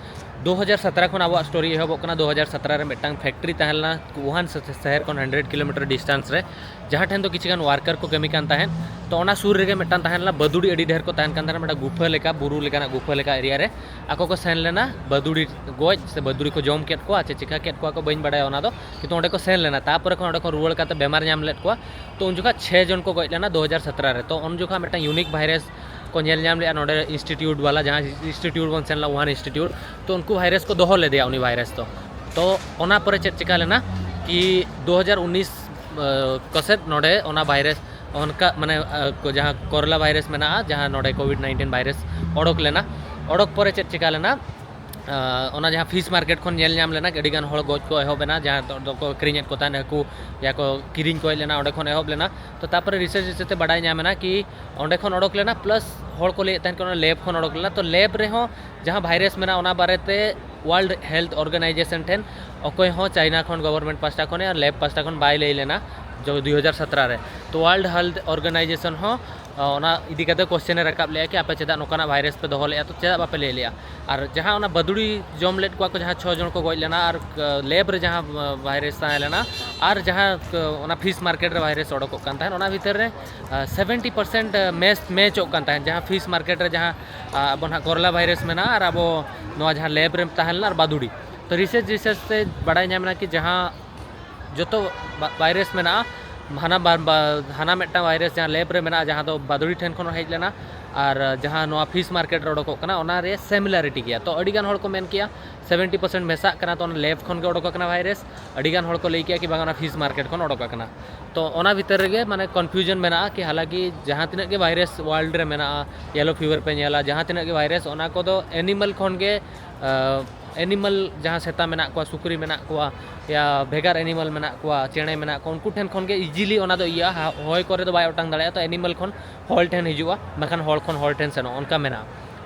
ᱫᱩ ᱦᱟᱡᱟᱨ ᱥᱟᱛᱨᱟ ᱠᱷᱚᱱ ᱟᱵᱚᱣᱟᱜ ᱥᱴᱳᱨᱤ ᱮᱦᱚᱵᱚᱜ ᱠᱟᱱᱟ᱾ ᱫᱩ ᱦᱟᱡᱟᱨ ᱥᱟᱛᱨᱟ ᱨᱮ ᱢᱤᱫᱴᱟᱝ ᱯᱷᱮᱠᱴᱨᱤ ᱛᱟᱦᱮᱸ ᱞᱮᱱᱟ ᱣᱩᱦᱟᱱ ᱥᱚ-, ᱥᱚᱦᱚᱨ ᱠᱷᱚᱱ ᱦᱟᱱᱰᱨᱮᱰ ᱠᱤᱞᱳᱢᱤᱴᱟᱨ ᱰᱤᱥᱴᱮᱱᱥ ᱨᱮ, ᱡᱟᱦᱟᱸ ᱴᱷᱮᱱ ᱫᱚ ᱠᱤᱪᱷᱩ ᱜᱟᱱ ᱣᱟᱨᱠᱟᱨ ᱠᱚ ᱠᱟᱹᱢᱤ ᱠᱟᱱ ᱛᱟᱦᱮᱸᱫ᱾ ᱛᱚ ᱚᱱᱟ ᱥᱩᱨ ᱨᱮᱜᱮ ᱢᱤᱫᱴᱟᱝ ᱛᱟᱦᱮᱸ ᱞᱮᱱᱟ, ᱵᱟᱹᱫᱩᱲᱤ ᱟᱹᱰᱤ ᱰᱷᱮᱨ ᱠᱚ ᱛᱟᱦᱮᱱ ᱠᱟᱱ ᱛᱟᱦᱮᱱᱟ, ᱢᱤᱫᱴᱟᱝ ᱜᱩᱯᱷᱟᱹ ᱞᱮᱠᱟ, ᱵᱩᱨᱩ ᱞᱮᱠᱟᱱᱟᱜ ᱜᱩᱯᱷᱟᱹ ᱞᱮᱠᱟ ᱮᱨᱤᱭᱟ ᱨᱮ᱾ ᱟᱠᱚ ᱠᱚ ᱥᱮᱱ ᱞᱮᱱᱟ ᱵᱟᱹᱫᱩᱲᱤ ᱜᱚᱡ, ᱥᱮ ᱵᱟᱹᱫᱩᱲᱤ ᱠᱚ ᱡᱚᱢ ᱠᱮᱫ ᱠᱚᱣᱟ, ᱪᱮ ᱪᱤᱠᱟ ᱠᱮᱫ ᱠᱚᱣᱟ ᱠᱚ, ᱵᱟᱹᱧ ᱵᱟᱲᱟᱭᱟ ᱚᱱᱟ ᱫᱚ, ᱠᱤᱱᱛᱩ ᱚᱸᱰᱮ ᱠᱚ ᱥᱮᱱ ᱞᱮᱱᱟ᱾ ᱛᱟᱨᱯᱚᱨᱮ ᱠᱷᱚᱱ ᱚᱸᱰᱮ ᱠᱷᱚᱱ ᱨᱩᱣᱟᱹᱲ ᱠᱟᱛᱮ ᱵᱮᱢᱟᱨ ᱧᱟᱢ ᱞᱮᱫ ᱠᱚᱣᱟ᱾ ᱛᱚ ᱩᱱ ᱡᱚᱠᱷᱟᱡ ᱪᱷᱮ ᱡᱚᱱ ᱠᱚ ᱜᱚᱡ ᱞᱮᱱᱟ ᱫᱩ ᱦᱟᱡᱟᱨ ᱥᱟᱛᱨᱟ ᱨᱮ᱾ ᱛᱚ ᱩᱱ ᱡᱚᱠᱷᱟᱡ ᱢᱤᱫᱴᱟᱝ ᱤᱭᱩᱱᱤᱠ ᱵᱷᱟᱭᱨᱟᱥ ᱠᱚ ᱧᱮᱞ ᱧᱟᱢ ᱞᱮᱫᱼᱟ ᱱᱚᱰᱮ ᱤᱱᱥᱴᱤᱴᱤᱭᱩᱴ ᱵᱟᱞᱟ, ᱡᱟᱦᱟᱸ ᱤᱱᱥᱴᱤᱴᱤᱭᱩᱴ ᱵᱚᱱ ᱥᱮᱱ ᱞᱮᱱᱟ, ᱣᱩᱦᱟᱱ ᱤᱱᱥᱴᱤᱴᱤᱭᱩᱴ᱾ ᱛᱚ ᱩᱱᱠᱩ ᱵᱷᱟᱭᱨᱟᱥ ᱠᱚ ᱫᱚᱦᱚ ᱞᱮᱫᱮᱭᱟ, ᱩᱱᱤ ᱵᱷᱟᱭᱨᱟᱥ ᱫᱚ᱾ ᱛᱚ ᱚᱱᱟ ᱯᱚᱨᱮ ᱪᱮᱫ ᱪᱤᱠᱟ ᱞᱮᱱᱟ ᱠᱤ ᱫᱩ ᱦᱟᱡᱟᱨ ᱩᱱᱤᱥ, ᱟᱸ, ᱠᱚᱥᱮᱫ ᱱᱚᱰᱮ ᱚᱱᱟ ᱵᱷᱟᱭᱨᱟᱥ ᱚᱱᱠᱟ, ᱢᱟᱱᱮ, ᱟᱸ, ᱠᱚ-, ᱡᱟᱦᱟᱸ ᱠᱚᱨᱞᱟ ᱵᱷᱟᱭᱨᱟᱥ ᱢᱮᱱᱟᱜᱼᱟ, ᱡᱟᱦᱟᱸ ᱱᱚᱰᱮ ᱠᱳᱵᱷᱤᱰ ᱱᱟᱭᱤᱱᱴᱤᱱ ᱵᱷᱟᱭᱨᱟᱥ ᱚᱰᱚᱠ ᱞᱮᱱᱟ, ᱚᱰᱚᱠ ᱯᱚᱨᱮ ᱪᱮᱫ ᱪᱤᱠᱟ ᱞᱮᱱᱟ, ᱟᱸ, ᱚᱱᱟ ᱡᱟᱦᱟᱸ ᱯᱷᱤᱥ ᱢᱟᱨᱠᱮᱴ ᱠᱷᱚᱱ ᱧᱮᱞ ᱧᱟᱢ ᱞᱮᱱᱟ, ᱟᱹᱰᱤ ᱜᱟᱱ ᱦᱚᱲ ᱜᱚᱡ ᱠᱚ ᱮᱦᱚᱵ ᱮᱱᱟ, ᱡᱟᱦᱟᱸ ᱫᱚ, ᱫᱚᱠᱚ ᱟᱹᱠᱷᱨᱤᱧᱮᱫ ᱠᱚ ᱛᱟᱦᱮᱸᱫ ᱦᱟᱹᱠᱩ, ᱡᱟᱦᱟᱸ ᱠᱚ ᱠᱤᱨᱤᱧ ᱠᱚ ᱦᱮᱡ ᱞᱮᱱᱟ, ᱚᱸᱰᱮ ᱠᱷᱚᱱ ᱮᱦᱚᱵ ᱞᱮᱱᱟ᱾ ᱛᱚ ᱛᱟᱨᱯᱚᱨᱮ ᱨᱤᱥᱟᱨᱪ ᱨᱤᱥᱟᱨᱪ ᱛᱮ ᱵᱟᱰᱟᱭ ᱧᱟᱢ ᱮᱱᱟ ᱠᱤ ᱚᱸᱰᱮ ᱠᱷᱚᱱ ᱚᱰᱚᱠ ᱞᱮᱱᱟ, ᱯᱞᱟᱥ ᱦᱚᱲ ᱠᱚ ᱞᱟᱹᱭᱮᱫ ᱛᱟᱦᱮᱸᱫ ᱠᱤ ᱚᱱᱟ ᱞᱮᱵᱽ ᱠᱷᱚᱱ ᱚᱰᱚᱠ ᱞᱮᱱᱟ᱾ ᱛᱚ ᱞᱮᱵᱽ ᱨᱮᱦᱚᱸ ᱡᱟᱦᱟᱸ ᱵᱷᱟᱭᱨᱟᱥ ᱢᱮᱱᱟᱜᱼᱟ, ᱚᱱᱟ ᱵᱟᱨᱮᱛᱮ ᱣᱟᱨᱞᱰ ᱦᱮᱞᱛᱷ ᱚᱨᱜᱟᱱᱟᱭᱡᱮᱥᱚᱱ ᱴᱷᱮᱱ ᱚᱠᱚᱭ ᱦᱚᱸ ᱪᱟᱭᱱᱟ ᱠᱷᱚᱱ, ᱜᱚᱵᱷᱚᱨᱱᱢᱮᱱᱴ ᱯᱟᱦᱴᱟ ᱠᱷᱚᱱ ᱟᱨ ᱞᱮᱵᱽ ᱯᱟᱦᱴᱟ ᱠᱷᱚᱱ ᱵᱟᱭ ᱞᱟᱹᱭ ᱞᱮᱱᱟ ᱡᱚ-, ᱫᱩ ᱦᱟᱡᱟᱨ ᱥᱟᱛᱨᱟ ᱨᱮ᱾ ᱛᱚ ᱣᱟᱨᱞᱰ ᱦᱮᱞᱛᱷ ᱚᱨᱜᱟᱱᱟᱭᱡᱮᱥᱚᱱ ᱦᱚᱸ ᱚᱱᱟ ᱤᱫᱤ ᱠᱟᱛᱮ ᱠᱚᱥᱪᱮᱱ ᱮ ᱨᱟᱠᱟᱵ ᱞᱮᱜᱼᱟ ᱠᱤ ᱟᱯᱮ ᱪᱮᱫᱟᱜ ᱱᱚᱝᱠᱟᱱᱟᱜ ᱵᱷᱟᱭᱨᱟᱥ ᱯᱮ ᱫᱚᱦᱚ ᱞᱮᱜᱼᱟ, ᱛᱚ ᱪᱮᱫᱟᱜ ᱵᱟᱯᱮ ᱞᱟᱹᱭ ᱞᱮᱜᱼᱟ? ᱟᱨ ᱡᱟᱦᱟᱸ ᱚᱱᱟ ᱵᱟᱫᱩᱲᱤ ᱡᱚᱢ ᱞᱮᱫ ᱠᱚᱣᱟ ᱠᱚ, ᱡᱟᱦᱟᱸ ᱪᱷᱚ ᱡᱚᱱ ᱠᱚ ᱜᱚᱡ ᱞᱮᱱᱟ ᱟᱨ ᱞᱮᱵ ᱨᱮ ᱡᱟᱦᱟᱸ ᱵᱷᱟᱭᱨᱟᱥ ᱛᱟᱦᱮᱸ ᱞᱮᱱᱟ ᱟᱨ ᱡᱟᱦᱟᱸ ᱚᱱᱟ ᱯᱷᱤᱥ ᱢᱟᱨᱠᱮᱴ ᱨᱮ ᱵᱷᱟᱭᱨᱟᱥ ᱚᱰᱚᱠᱚᱜ ᱠᱟᱱ ᱛᱟᱦᱮᱸᱫ, ᱚᱱᱟ ᱵᱷᱤᱛᱤᱨ ᱨᱮ ᱥᱮᱵᱷᱮᱱᱴᱤ ᱯᱟᱨᱥᱮᱱᱴ ᱢᱮᱪ ᱢᱮᱪᱚᱜ ᱠᱟᱱ ᱛᱟᱦᱮᱸᱫ, ᱡᱟᱦᱟᱸ ᱯᱷᱤᱥ ᱢᱟᱨᱠᱮᱴ ᱨᱮ ᱡᱟᱦᱟᱸ ᱟᱵᱚ ᱱᱟᱦᱟᱜ ᱠᱚᱨᱚᱞᱟ ᱵᱷᱟᱭᱨᱟᱥ ᱢᱮᱱᱟᱜᱼᱟ ᱟᱨ ᱟᱵᱚ ᱱᱚᱣᱟ ᱡᱟᱦᱟᱸ ᱞᱮᱵ ᱨᱮ ᱛᱟᱦᱮᱸ ᱞᱮᱱᱟ ᱟᱨ ᱵᱟᱫᱩᱲᱤ᱾ ᱛᱚ ᱨᱤᱥᱟᱨᱪ ᱨᱤᱥᱟᱨᱪ ᱛᱮ ᱵᱟᱲᱟᱭ ᱧᱟᱢ ᱮᱱᱟ ᱠᱤ ᱡᱟᱦᱟᱸ ᱡᱚᱛᱚ ᱵᱷᱟᱭᱨᱟᱥ ᱢᱮᱱᱟᱜᱼᱟ, ᱦᱟᱱᱟ ᱵᱟ- ᱵᱟ- ᱦᱟᱱᱟ ᱢᱤᱫᱴᱟᱝ ᱵᱷᱟᱭᱨᱟᱥ ᱡᱟᱦᱟᱸ ᱞᱮᱵ ᱨᱮ ᱢᱮᱱᱟᱜᱼᱟ, ᱡᱟᱦᱟᱸ ᱫᱚ ᱵᱟᱫᱩᱲᱤ ᱴᱷᱮᱱ ᱠᱷᱚᱱ ᱦᱮᱡ ᱞᱮᱱᱟ, ᱟᱨ ᱡᱟᱦᱟᱸ ᱱᱚᱣᱟ ᱯᱷᱤᱥ ᱢᱟᱨᱠᱮᱴ ᱨᱮ ᱚᱰᱚᱠᱚᱜ ᱠᱟᱱᱟ, ᱚᱱᱟ ᱨᱮ ᱥᱤᱢᱤᱞᱟᱨᱤᱴᱤ ᱜᱮᱭᱟ᱾ ᱛᱚ ᱟᱹᱰᱤᱜᱟᱱ ᱦᱚᱲ ᱠᱚ ᱢᱮᱱ ᱠᱮᱜᱼᱟ ᱥᱮᱵᱷᱮᱱᱴᱤ ᱯᱟᱨᱥᱮᱱᱴ ᱢᱮᱥᱟᱜ ᱠᱟᱱᱟ, ᱛᱚ ᱚᱱᱟ ᱞᱮᱵ ᱠᱷᱚᱱ ᱜᱮ ᱚᱰᱚᱠ ᱟᱠᱟᱱᱟ ᱵᱷᱟᱭᱨᱟᱥ᱾ ᱟᱹᱰᱤᱜᱟᱱ ᱦᱚᱲ ᱠᱚ ᱞᱟᱹᱭ ᱠᱮᱜᱼᱟ ᱠᱤ ᱵᱟᱝ, ᱚᱱᱟ ᱯᱷᱤᱥ ᱢᱟᱨᱠᱮᱴ ᱠᱷᱚᱱ ᱚᱰᱚᱠ ᱟᱠᱟᱱᱟ᱾ ᱛᱚ ᱚᱱᱟ ᱵᱷᱤᱛᱤᱨ ᱨᱮᱜᱮ ᱢᱟᱱᱮ ᱠᱚᱱᱯᱷᱤᱭᱩᱡᱚᱱ ᱢᱮᱱᱟᱜᱼᱟ ᱠᱤ ᱦᱟᱞᱟᱠᱤ ᱡᱟᱦᱟᱸ ᱛᱤᱱᱟᱹᱜ ᱜᱮ ᱵᱷᱟᱭᱨᱟᱥ ᱣᱟᱨᱞᱰ ᱨᱮ ᱢᱮᱱᱟᱜᱼᱟ, ᱭᱮᱞᱳ ᱯᱷᱤᱵᱟᱨ ᱯᱮ ᱧᱮᱞᱟ, ᱡᱟᱦᱟᱸ ᱛᱤᱱᱟᱹᱜ ᱜᱮ ᱵᱷᱟᱭᱨᱟᱥ, ᱚᱱᱟ ᱠᱚᱫᱚ ᱮᱱᱤᱢᱟᱞ ᱠᱷᱚᱱ ᱜᱮ ᱮᱱᱤᱢᱟᱞ ᱡᱟᱦᱟᱸ ᱥᱮᱛᱟ ᱢᱮᱱᱟᱜ ᱠᱚᱣᱟ, ᱥᱩᱠᱨᱤ ᱢᱮᱱᱟᱜ ᱠᱚᱣᱟ, ᱭᱟ ᱵᱷᱮᱜᱟᱨ ᱮᱱᱤᱢᱟᱞ ᱢᱮᱱᱟᱜ ᱠᱚᱣᱟ, ᱪᱮᱬᱮ ᱢᱮᱱᱟᱜ ᱠᱚᱣᱟ, ᱩᱱᱠᱩ ᱴᱷᱮᱱ ᱠᱷᱚᱱ ᱜᱮ ᱤᱡᱤᱞᱤ ᱚᱱᱟ ᱫᱚ ᱤᱭᱟᱹᱜᱼᱟ᱾ ᱦᱟ- ᱦᱚᱭ ᱠᱚᱨᱮ ᱫᱚ ᱵᱟᱭ ᱚᱴᱟᱝ ᱫᱟᱲᱮᱭᱟᱜᱼᱟ᱾ ᱛᱚ ᱮᱱᱤᱢᱟᱞ ᱠᱷᱚᱱ ᱦᱚᱲ ᱴᱷᱮᱱ ᱦᱤᱡᱩᱜᱼᱟ, ᱵᱟᱠᱷᱟᱱ ᱦᱚᱲ ᱠᱷᱚᱱ ᱦᱚᱲ ᱴᱷᱮᱱ ᱥᱮᱱᱚᱜᱼᱟ, ᱚᱱᱠᱟ ᱢᱮᱱᱟᱜᱼᱟ᱾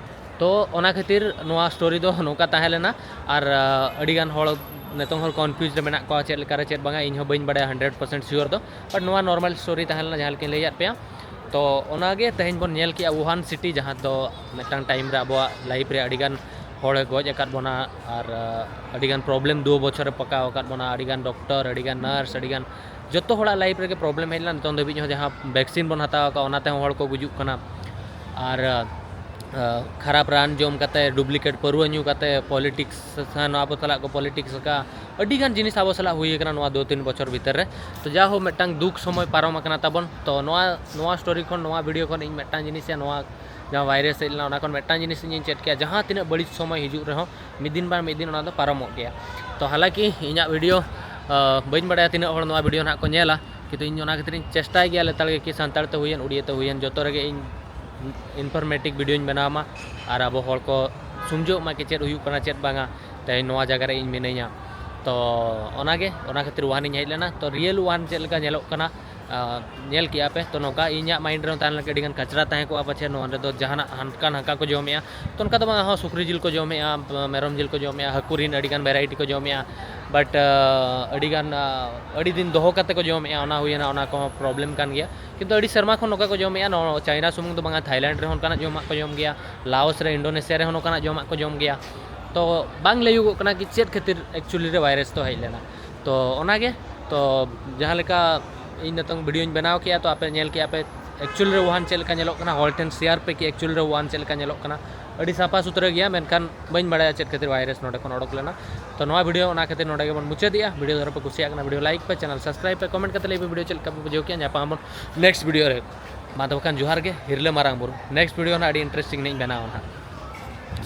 ᱛᱚ ᱚᱱᱟ ᱠᱷᱟᱹᱛᱤᱨ ᱱᱚᱣᱟ ᱥᱴᱳᱨᱤ ᱫᱚ ᱱᱚᱝᱠᱟ ᱛᱟᱦᱮᱸ ᱞᱮᱱᱟ᱾ ᱟᱨ ᱟᱹᱰᱤᱜᱟᱱ ᱦᱚᱲ ᱱᱤᱛᱚᱝ ᱦᱚᱸ ᱠᱚᱱᱯᱷᱤᱭᱩᱡᱽ ᱨᱮ ᱢᱮᱱᱟᱜ ᱠᱚᱣᱟ ᱪᱮᱫ ᱞᱮᱠᱟ ᱨᱮ ᱪᱮᱫ ᱵᱟᱝᱟ, ᱤᱧ ᱦᱚᱸ ᱵᱟᱹᱧ ᱵᱟᱲᱟᱭᱟ ᱦᱟᱱᱰᱨᱮᱰ ᱯᱟᱨᱥᱮᱱᱴ ᱥᱤᱭᱳᱨ ᱫᱚ᱾ ᱵᱟᱴ ᱱᱚᱣᱟ ᱱᱚᱨᱢᱟᱞ ᱥᱴᱳᱨᱤ ᱛᱟᱦᱮᱸ ᱞᱮᱱᱟ, ᱡᱟᱦᱟᱸ ᱞᱮᱠᱟᱧ ᱞᱟᱹᱭᱟᱫ ᱯᱮᱭᱟ᱾ ᱛᱚ ᱚᱱᱟᱜᱮ ᱛᱮᱦᱮᱧ ᱵᱚᱱ ᱧᱮᱞ ᱠᱮᱜᱼᱟ ᱣᱩᱦᱟᱱ ᱥᱤᱴᱤ, ᱡᱟᱦᱟᱸ ᱫᱚ ᱢᱤᱫᱴᱟᱝ ᱴᱟᱭᱤᱢ ᱨᱮ ᱟᱵᱚᱣᱟᱜ ᱞᱟᱭᱤᱯᱷ ᱨᱮ ᱟᱹᱰᱤᱜᱟᱱ ᱦᱚᱲᱮ ᱜᱚᱡ ᱟᱠᱟᱫ ᱵᱚᱱᱟ ᱟᱨ ᱟᱹᱰᱤᱜᱟᱱ ᱯᱨᱚᱵᱞᱮᱢ ᱫᱩ ᱵᱚᱪᱷᱚᱨᱮ ᱯᱟᱠᱟᱣ ᱟᱠᱟᱫ ᱵᱚᱱᱟ᱾ ᱟᱹᱰᱤᱜᱟᱱ ᱰᱚᱠᱴᱚᱨ, ᱟᱹᱰᱤᱜᱟᱱ ᱱᱟᱨᱥ, ᱟᱹᱰᱤᱜᱟᱱ ᱡᱚᱛᱚ ᱦᱚᱲᱟᱜ ᱞᱟᱭᱤᱯᱷ ᱨᱮᱜᱮ ᱯᱨᱚᱵᱞᱮᱢ ᱦᱮᱡ ᱞᱮᱱᱟ᱾ ᱱᱤᱛᱚᱝ ᱫᱷᱟᱹᱵᱤᱡ ᱦᱚᱸ ᱡᱟᱦᱟᱸ ᱵᱷᱮᱠᱥᱤᱱ ᱵᱚᱱ ᱦᱟᱛᱟᱣ ᱟᱠᱟᱫ, ᱚᱱᱟ ᱛᱮᱦᱚᱸ ᱦᱚᱲ ᱠᱚ ᱜᱩᱡᱩᱜ ᱠᱟᱱᱟ᱾ ᱟᱨ ᱠᱷᱟᱨᱟᱯ ᱨᱟᱱ ᱡᱚᱢ ᱠᱟᱛᱮ, ᱰᱩᱯᱞᱤᱠᱮᱴ ᱯᱟᱹᱨᱣᱟᱹ ᱧᱩ ᱠᱟᱛᱮ ᱯᱚᱞᱤᱴᱤᱠᱥ ᱥᱟᱶ ᱟᱵᱚ ᱥᱟᱞᱟᱜ ᱠᱚ ᱯᱚᱞᱤᱴᱤᱠᱥ ᱟᱠᱟᱫ᱾ ᱟᱹᱰᱤᱜᱟᱱ ᱡᱤᱱᱤᱥ ᱟᱵᱚ ᱥᱟᱞᱟᱜ ᱦᱩᱭ ᱟᱠᱟᱱᱟ ᱱᱚᱣᱟ ᱫᱩ ᱛᱤᱱ ᱵᱚᱪᱷᱚᱨ ᱵᱷᱤᱛᱤᱨ ᱨᱮ᱾ ᱛᱚ ᱡᱟ ᱦᱳ, ᱢᱤᱫᱴᱟᱝ ᱫᱩᱠ ᱥᱚᱢᱚᱭ ᱯᱟᱨᱚᱢ ᱟᱠᱟᱱᱟ ᱛᱟᱵᱚᱱ᱾ ᱛᱚ ᱱᱚᱣᱟ ᱱᱚᱣᱟ ᱥᱴᱳᱨᱤ ᱠᱷᱚᱱ, ᱱᱚᱣᱟ ᱵᱷᱤᱰᱤᱭᱳ ᱠᱷᱚᱱ ᱤᱧ ᱢᱤᱫᱴᱟᱝ ᱡᱤᱱᱤᱥ ᱥᱮ ᱱᱚᱣᱟ ᱡᱟᱦᱟᱸ ᱵᱷᱟᱭᱨᱟᱥ ᱦᱮᱡ ᱞᱮᱱᱟ, ᱚᱱᱟ ᱠᱷᱚᱱ ᱢᱤᱫᱴᱟᱝ ᱡᱤᱱᱤᱥ ᱤᱧ ᱪᱮᱫ ᱠᱮᱜᱼᱟ, ᱡᱟᱦᱟᱸ ᱛᱤᱱᱟᱹᱜ ᱵᱟᱹᱲᱤᱡ ᱥᱚᱢᱚᱭ ᱦᱤᱡᱩᱜ ᱨᱮᱦᱚᱸ, ᱢᱤᱫ ᱫᱤᱱ ᱵᱟᱝ ᱢᱤᱫ ᱫᱤᱱ ᱚᱱᱟ ᱫᱚ ᱯᱟᱨᱚᱢᱚᱜ ᱜᱮᱭᱟ᱾ ᱛᱚ ᱦᱟᱞᱟᱠᱤ ᱤᱧᱟᱹᱜ ᱵᱷᱤᱰᱤᱭᱳ, ᱟᱸ, ᱵᱟᱹᱧ ᱵᱟᱲᱟᱭᱟ ᱛᱤᱱᱟᱹᱜ ᱦᱚᱲ ᱱᱚᱣᱟ ᱵᱷᱤᱰᱤᱭᱳ ᱱᱟᱦᱟᱜ ᱠᱚ ᱧᱮᱞᱟ, ᱠᱤᱱᱛᱩ ᱤᱧ ᱚᱱᱟ ᱠᱷᱟᱹᱛᱤᱨᱤᱧ ᱪᱮᱥᱴᱟᱭ ᱜᱮᱭᱟ ᱞᱮᱛᱟᱲ ᱜᱮ ᱠᱤ ᱥᱟᱱᱛᱟᱲ ᱛᱮ ᱦᱩᱭᱮᱱ, ᱩᱲᱤᱭᱟ ᱛᱮ ᱦᱩᱭᱮᱱ, ᱡᱚᱛᱚ ᱨᱮᱜᱮ ᱤᱧ ᱤᱱᱯᱷᱚᱨᱢᱮᱴᱤᱵᱷ ᱵᱷᱤᱰᱤᱭᱳᱧ ᱵᱮᱱᱟᱣ ᱢᱟ ᱟᱨ ᱟᱵᱚ ᱦᱚᱲ ᱠᱚ ᱥᱩᱢᱡᱷᱟᱹᱜ ᱢᱟ ᱠᱤ ᱪᱮᱫ ᱦᱩᱭᱩᱜ ᱠᱟᱱᱟ, ᱪᱮᱫ ᱵᱟᱝᱟ, ᱛᱮᱦᱮᱧ ᱱᱚᱣᱟ ᱡᱟᱭᱜᱟ ᱨᱮ ᱤᱧ ᱢᱤᱱᱟᱹᱧᱟ᱾ ᱛᱚ ᱚᱱᱟᱜᱮ, ᱚᱱᱟ ᱠᱷᱟᱹᱛᱤᱨ ᱣᱩᱦᱟᱱ ᱤᱧ ᱦᱮᱡ ᱞᱮᱱᱟ᱾ ᱛᱚ ᱨᱤᱭᱮᱞ ᱣᱩᱦᱟᱱ ᱪᱮᱫ ᱞᱮᱠᱟ ᱧᱮᱞᱚᱜ ᱠᱟᱱᱟ, ᱟᱨ ᱧᱮᱞ ᱠᱮᱜᱼᱟ ᱯᱮ, ᱛᱚ ᱱᱚᱝᱠᱟ ᱤᱧᱟᱹᱜ ᱢᱟᱭᱤᱱᱰ ᱨᱮᱦᱚᱸ ᱛᱟᱦᱮᱸ ᱞᱮᱱᱟ ᱟᱹᱰᱤ ᱜᱟᱱ ᱠᱟᱪᱨᱟ ᱛᱟᱦᱮᱸ ᱠᱚᱜᱼᱟ ᱯᱟᱪᱷᱮ, ᱱᱚᱣᱟ ᱨᱮᱫᱚ ᱡᱟᱦᱟᱱᱟᱜ ᱦᱟᱱᱠᱟ ᱱᱟᱝᱠᱟ ᱠᱚ ᱡᱚᱢᱮᱜᱼᱟ᱾ ᱛᱚ ᱚᱱᱠᱟ ᱫᱚ ᱵᱟᱝ, ᱦᱚᱸ ᱥᱩᱠᱨᱤ ᱡᱤᱞ ᱠᱚ ᱡᱚᱢᱮᱜᱼᱟ, ᱢᱮᱨᱚᱢ ᱡᱤᱞ ᱠᱚ ᱡᱚᱢᱮᱜᱼᱟ, ᱦᱟᱹᱠᱩ ᱨᱮᱱ ᱟᱹᱰᱤ ᱜᱟᱱ ᱵᱷᱮᱨᱟᱭᱴᱤ ᱠᱚ ᱡᱚᱢᱮᱜᱼᱟ, ᱵᱟᱴ ᱟᱹᱰᱤ ᱜᱟᱱ ᱟᱹᱰᱤ ᱫᱤᱱ ᱫᱚᱦᱚ ᱠᱟᱛᱮ ᱠᱚ ᱡᱚᱢᱮᱜᱼᱟ, ᱚᱱᱟ ᱦᱩᱭᱮᱱᱟ, ᱚᱱᱟ ᱠᱚᱦᱚᱸ ᱯᱨᱚᱵᱞᱮᱢ ᱠᱟᱱ ᱜᱮᱭᱟ᱾ ᱠᱤᱱᱛᱩ ᱟᱹᱰᱤ ᱥᱮᱨᱢᱟ ᱠᱷᱚᱱ ᱱᱚᱝᱠᱟ ᱠᱚ ᱡᱚᱢᱮᱜᱼᱟ, ᱱᱚᱣᱟ ᱪᱟᱭᱱᱟ ᱥᱩᱢᱩᱝ ᱫᱚ ᱵᱟᱝᱟ, ᱛᱷᱟᱭᱞᱮᱱᱰ ᱨᱮᱦᱚᱸ ᱚᱱᱠᱟᱱᱟᱜ ᱡᱚᱢᱟᱜ ᱠᱚ ᱡᱚᱢ ᱜᱮᱭᱟ, ᱞᱟᱣᱚᱥ ᱨᱮ, ᱤᱱᱰᱳᱱᱮᱥᱤᱭᱟ ᱨᱮᱦᱚᱸ ᱱᱚᱝᱠᱟᱱᱟᱜ ᱡᱚᱢᱟᱜ ᱠᱚ ᱡᱚᱢ ᱜᱮᱭᱟ᱾ ᱛᱚ ᱵᱟᱝ ᱞᱟᱹᱭᱩᱜᱚᱜ ᱠᱟᱱᱟ ᱠᱤ ᱪᱮᱫ ᱠᱷᱟᱹᱛᱤᱨ ᱮᱠᱪᱩᱭᱮᱞᱤ ᱨᱮ ᱵᱷᱟᱭᱨᱟᱥ ᱫᱚ ᱦᱮᱡ ᱞᱮᱱᱟ᱾ ᱛᱚ ᱚᱱᱟᱜᱮ, ᱛᱚ ᱡᱟᱦᱟᱸ ᱞᱮᱠᱟ ᱤᱧ ᱱᱤᱛᱚᱝ ᱵᱷᱤᱰᱤᱭᱳᱧ ᱵᱮᱱᱟᱣ ᱠᱮᱜᱼᱟ, ᱛᱚ ᱟᱯᱮ ᱧᱮᱞ ᱠᱮᱜᱼᱟ ᱯᱮ ᱮᱠᱪᱩᱭᱮᱞ ᱨᱮ ᱣᱩᱦᱟᱱ ᱪᱮᱫ ᱞᱮᱠᱟ ᱧᱮᱞᱚᱜ ᱠᱟᱱᱟ, ᱦᱚᱲ ᱴᱷᱮᱱ ᱥᱮᱭᱟᱨ ᱯᱮ ᱠᱤ ᱮᱠᱪᱩᱭᱮᱞ ᱨᱮ ᱣᱩᱦᱟᱱ ᱪᱮᱫ ᱞᱮᱠᱟ ᱧᱮᱞᱚᱜ ᱠᱟᱱᱟ᱾ ᱟᱹᱰᱤ ᱥᱟᱯᱷᱟ ᱥᱩᱛᱨᱟᱹ ᱜᱮᱭᱟ, ᱢᱮᱱᱠᱷᱟᱱ ᱵᱟᱹᱧ ᱵᱟᱲᱟᱭᱟ ᱪᱮᱫ ᱠᱷᱟᱹᱛᱤᱨ ᱵᱷᱟᱭᱨᱟᱥ ᱱᱚᱰᱮ ᱠᱷᱚᱱ ᱚᱰᱚᱠ ᱞᱮᱱᱟ᱾ ᱛᱚ ᱱᱚᱣᱟ ᱵᱷᱤᱰᱤᱭᱳ ᱚᱱᱟ ᱠᱷᱟᱹᱛᱤᱨ ᱱᱚᱰᱮ ᱜᱮᱵᱚᱱ ᱢᱩᱪᱟᱹᱫᱮᱜᱼᱟ᱾ ᱵᱷᱤᱰᱤᱭᱳ ᱫᱷᱚᱨᱚ ᱯᱮ ᱠᱩᱥᱤᱭᱟᱜ ᱠᱟᱱᱟ, ᱵᱷᱤᱰᱤᱭᱳ ᱞᱟᱭᱤᱠ ᱯᱮ, ᱪᱮᱱᱮᱞ ᱥᱟᱵᱥᱠᱨᱟᱭᱤᱵ ᱯᱮ, ᱠᱚᱢᱮᱱᱴ ᱠᱟᱛᱮ ᱞᱟᱹᱭ ᱯᱮ ᱵᱷᱤᱰᱤᱭᱳ ᱪᱮᱫ ᱞᱮᱠᱟ ᱯᱮ ᱵᱩᱡᱷᱟᱹᱣ ᱠᱮᱜᱼᱟ᱾ ᱧᱟᱯᱟᱢ ᱟᱵᱚᱱ ᱱᱮᱠᱥᱴ ᱵᱷᱤᱰᱤᱭᱳ ᱨᱮ᱾ ᱢᱟ ᱛᱚᱵᱮ ᱠᱷᱟᱱ ᱡᱚᱦᱟᱨ ᱜᱮ, ᱦᱤᱨᱞᱟᱹ ᱢᱟᱨᱟᱝ ᱵᱩᱨᱩ᱾ ᱱᱮᱠᱥᱴ ᱵᱷᱤᱰᱤᱭᱳ ᱱᱟᱜ ᱟᱹᱰᱤ ᱤᱱᱴᱟᱨᱮᱥᱴᱤᱝ ᱱᱟᱜ ᱤᱧ ᱵᱮᱱᱟᱣᱟ ᱱᱟᱜ᱾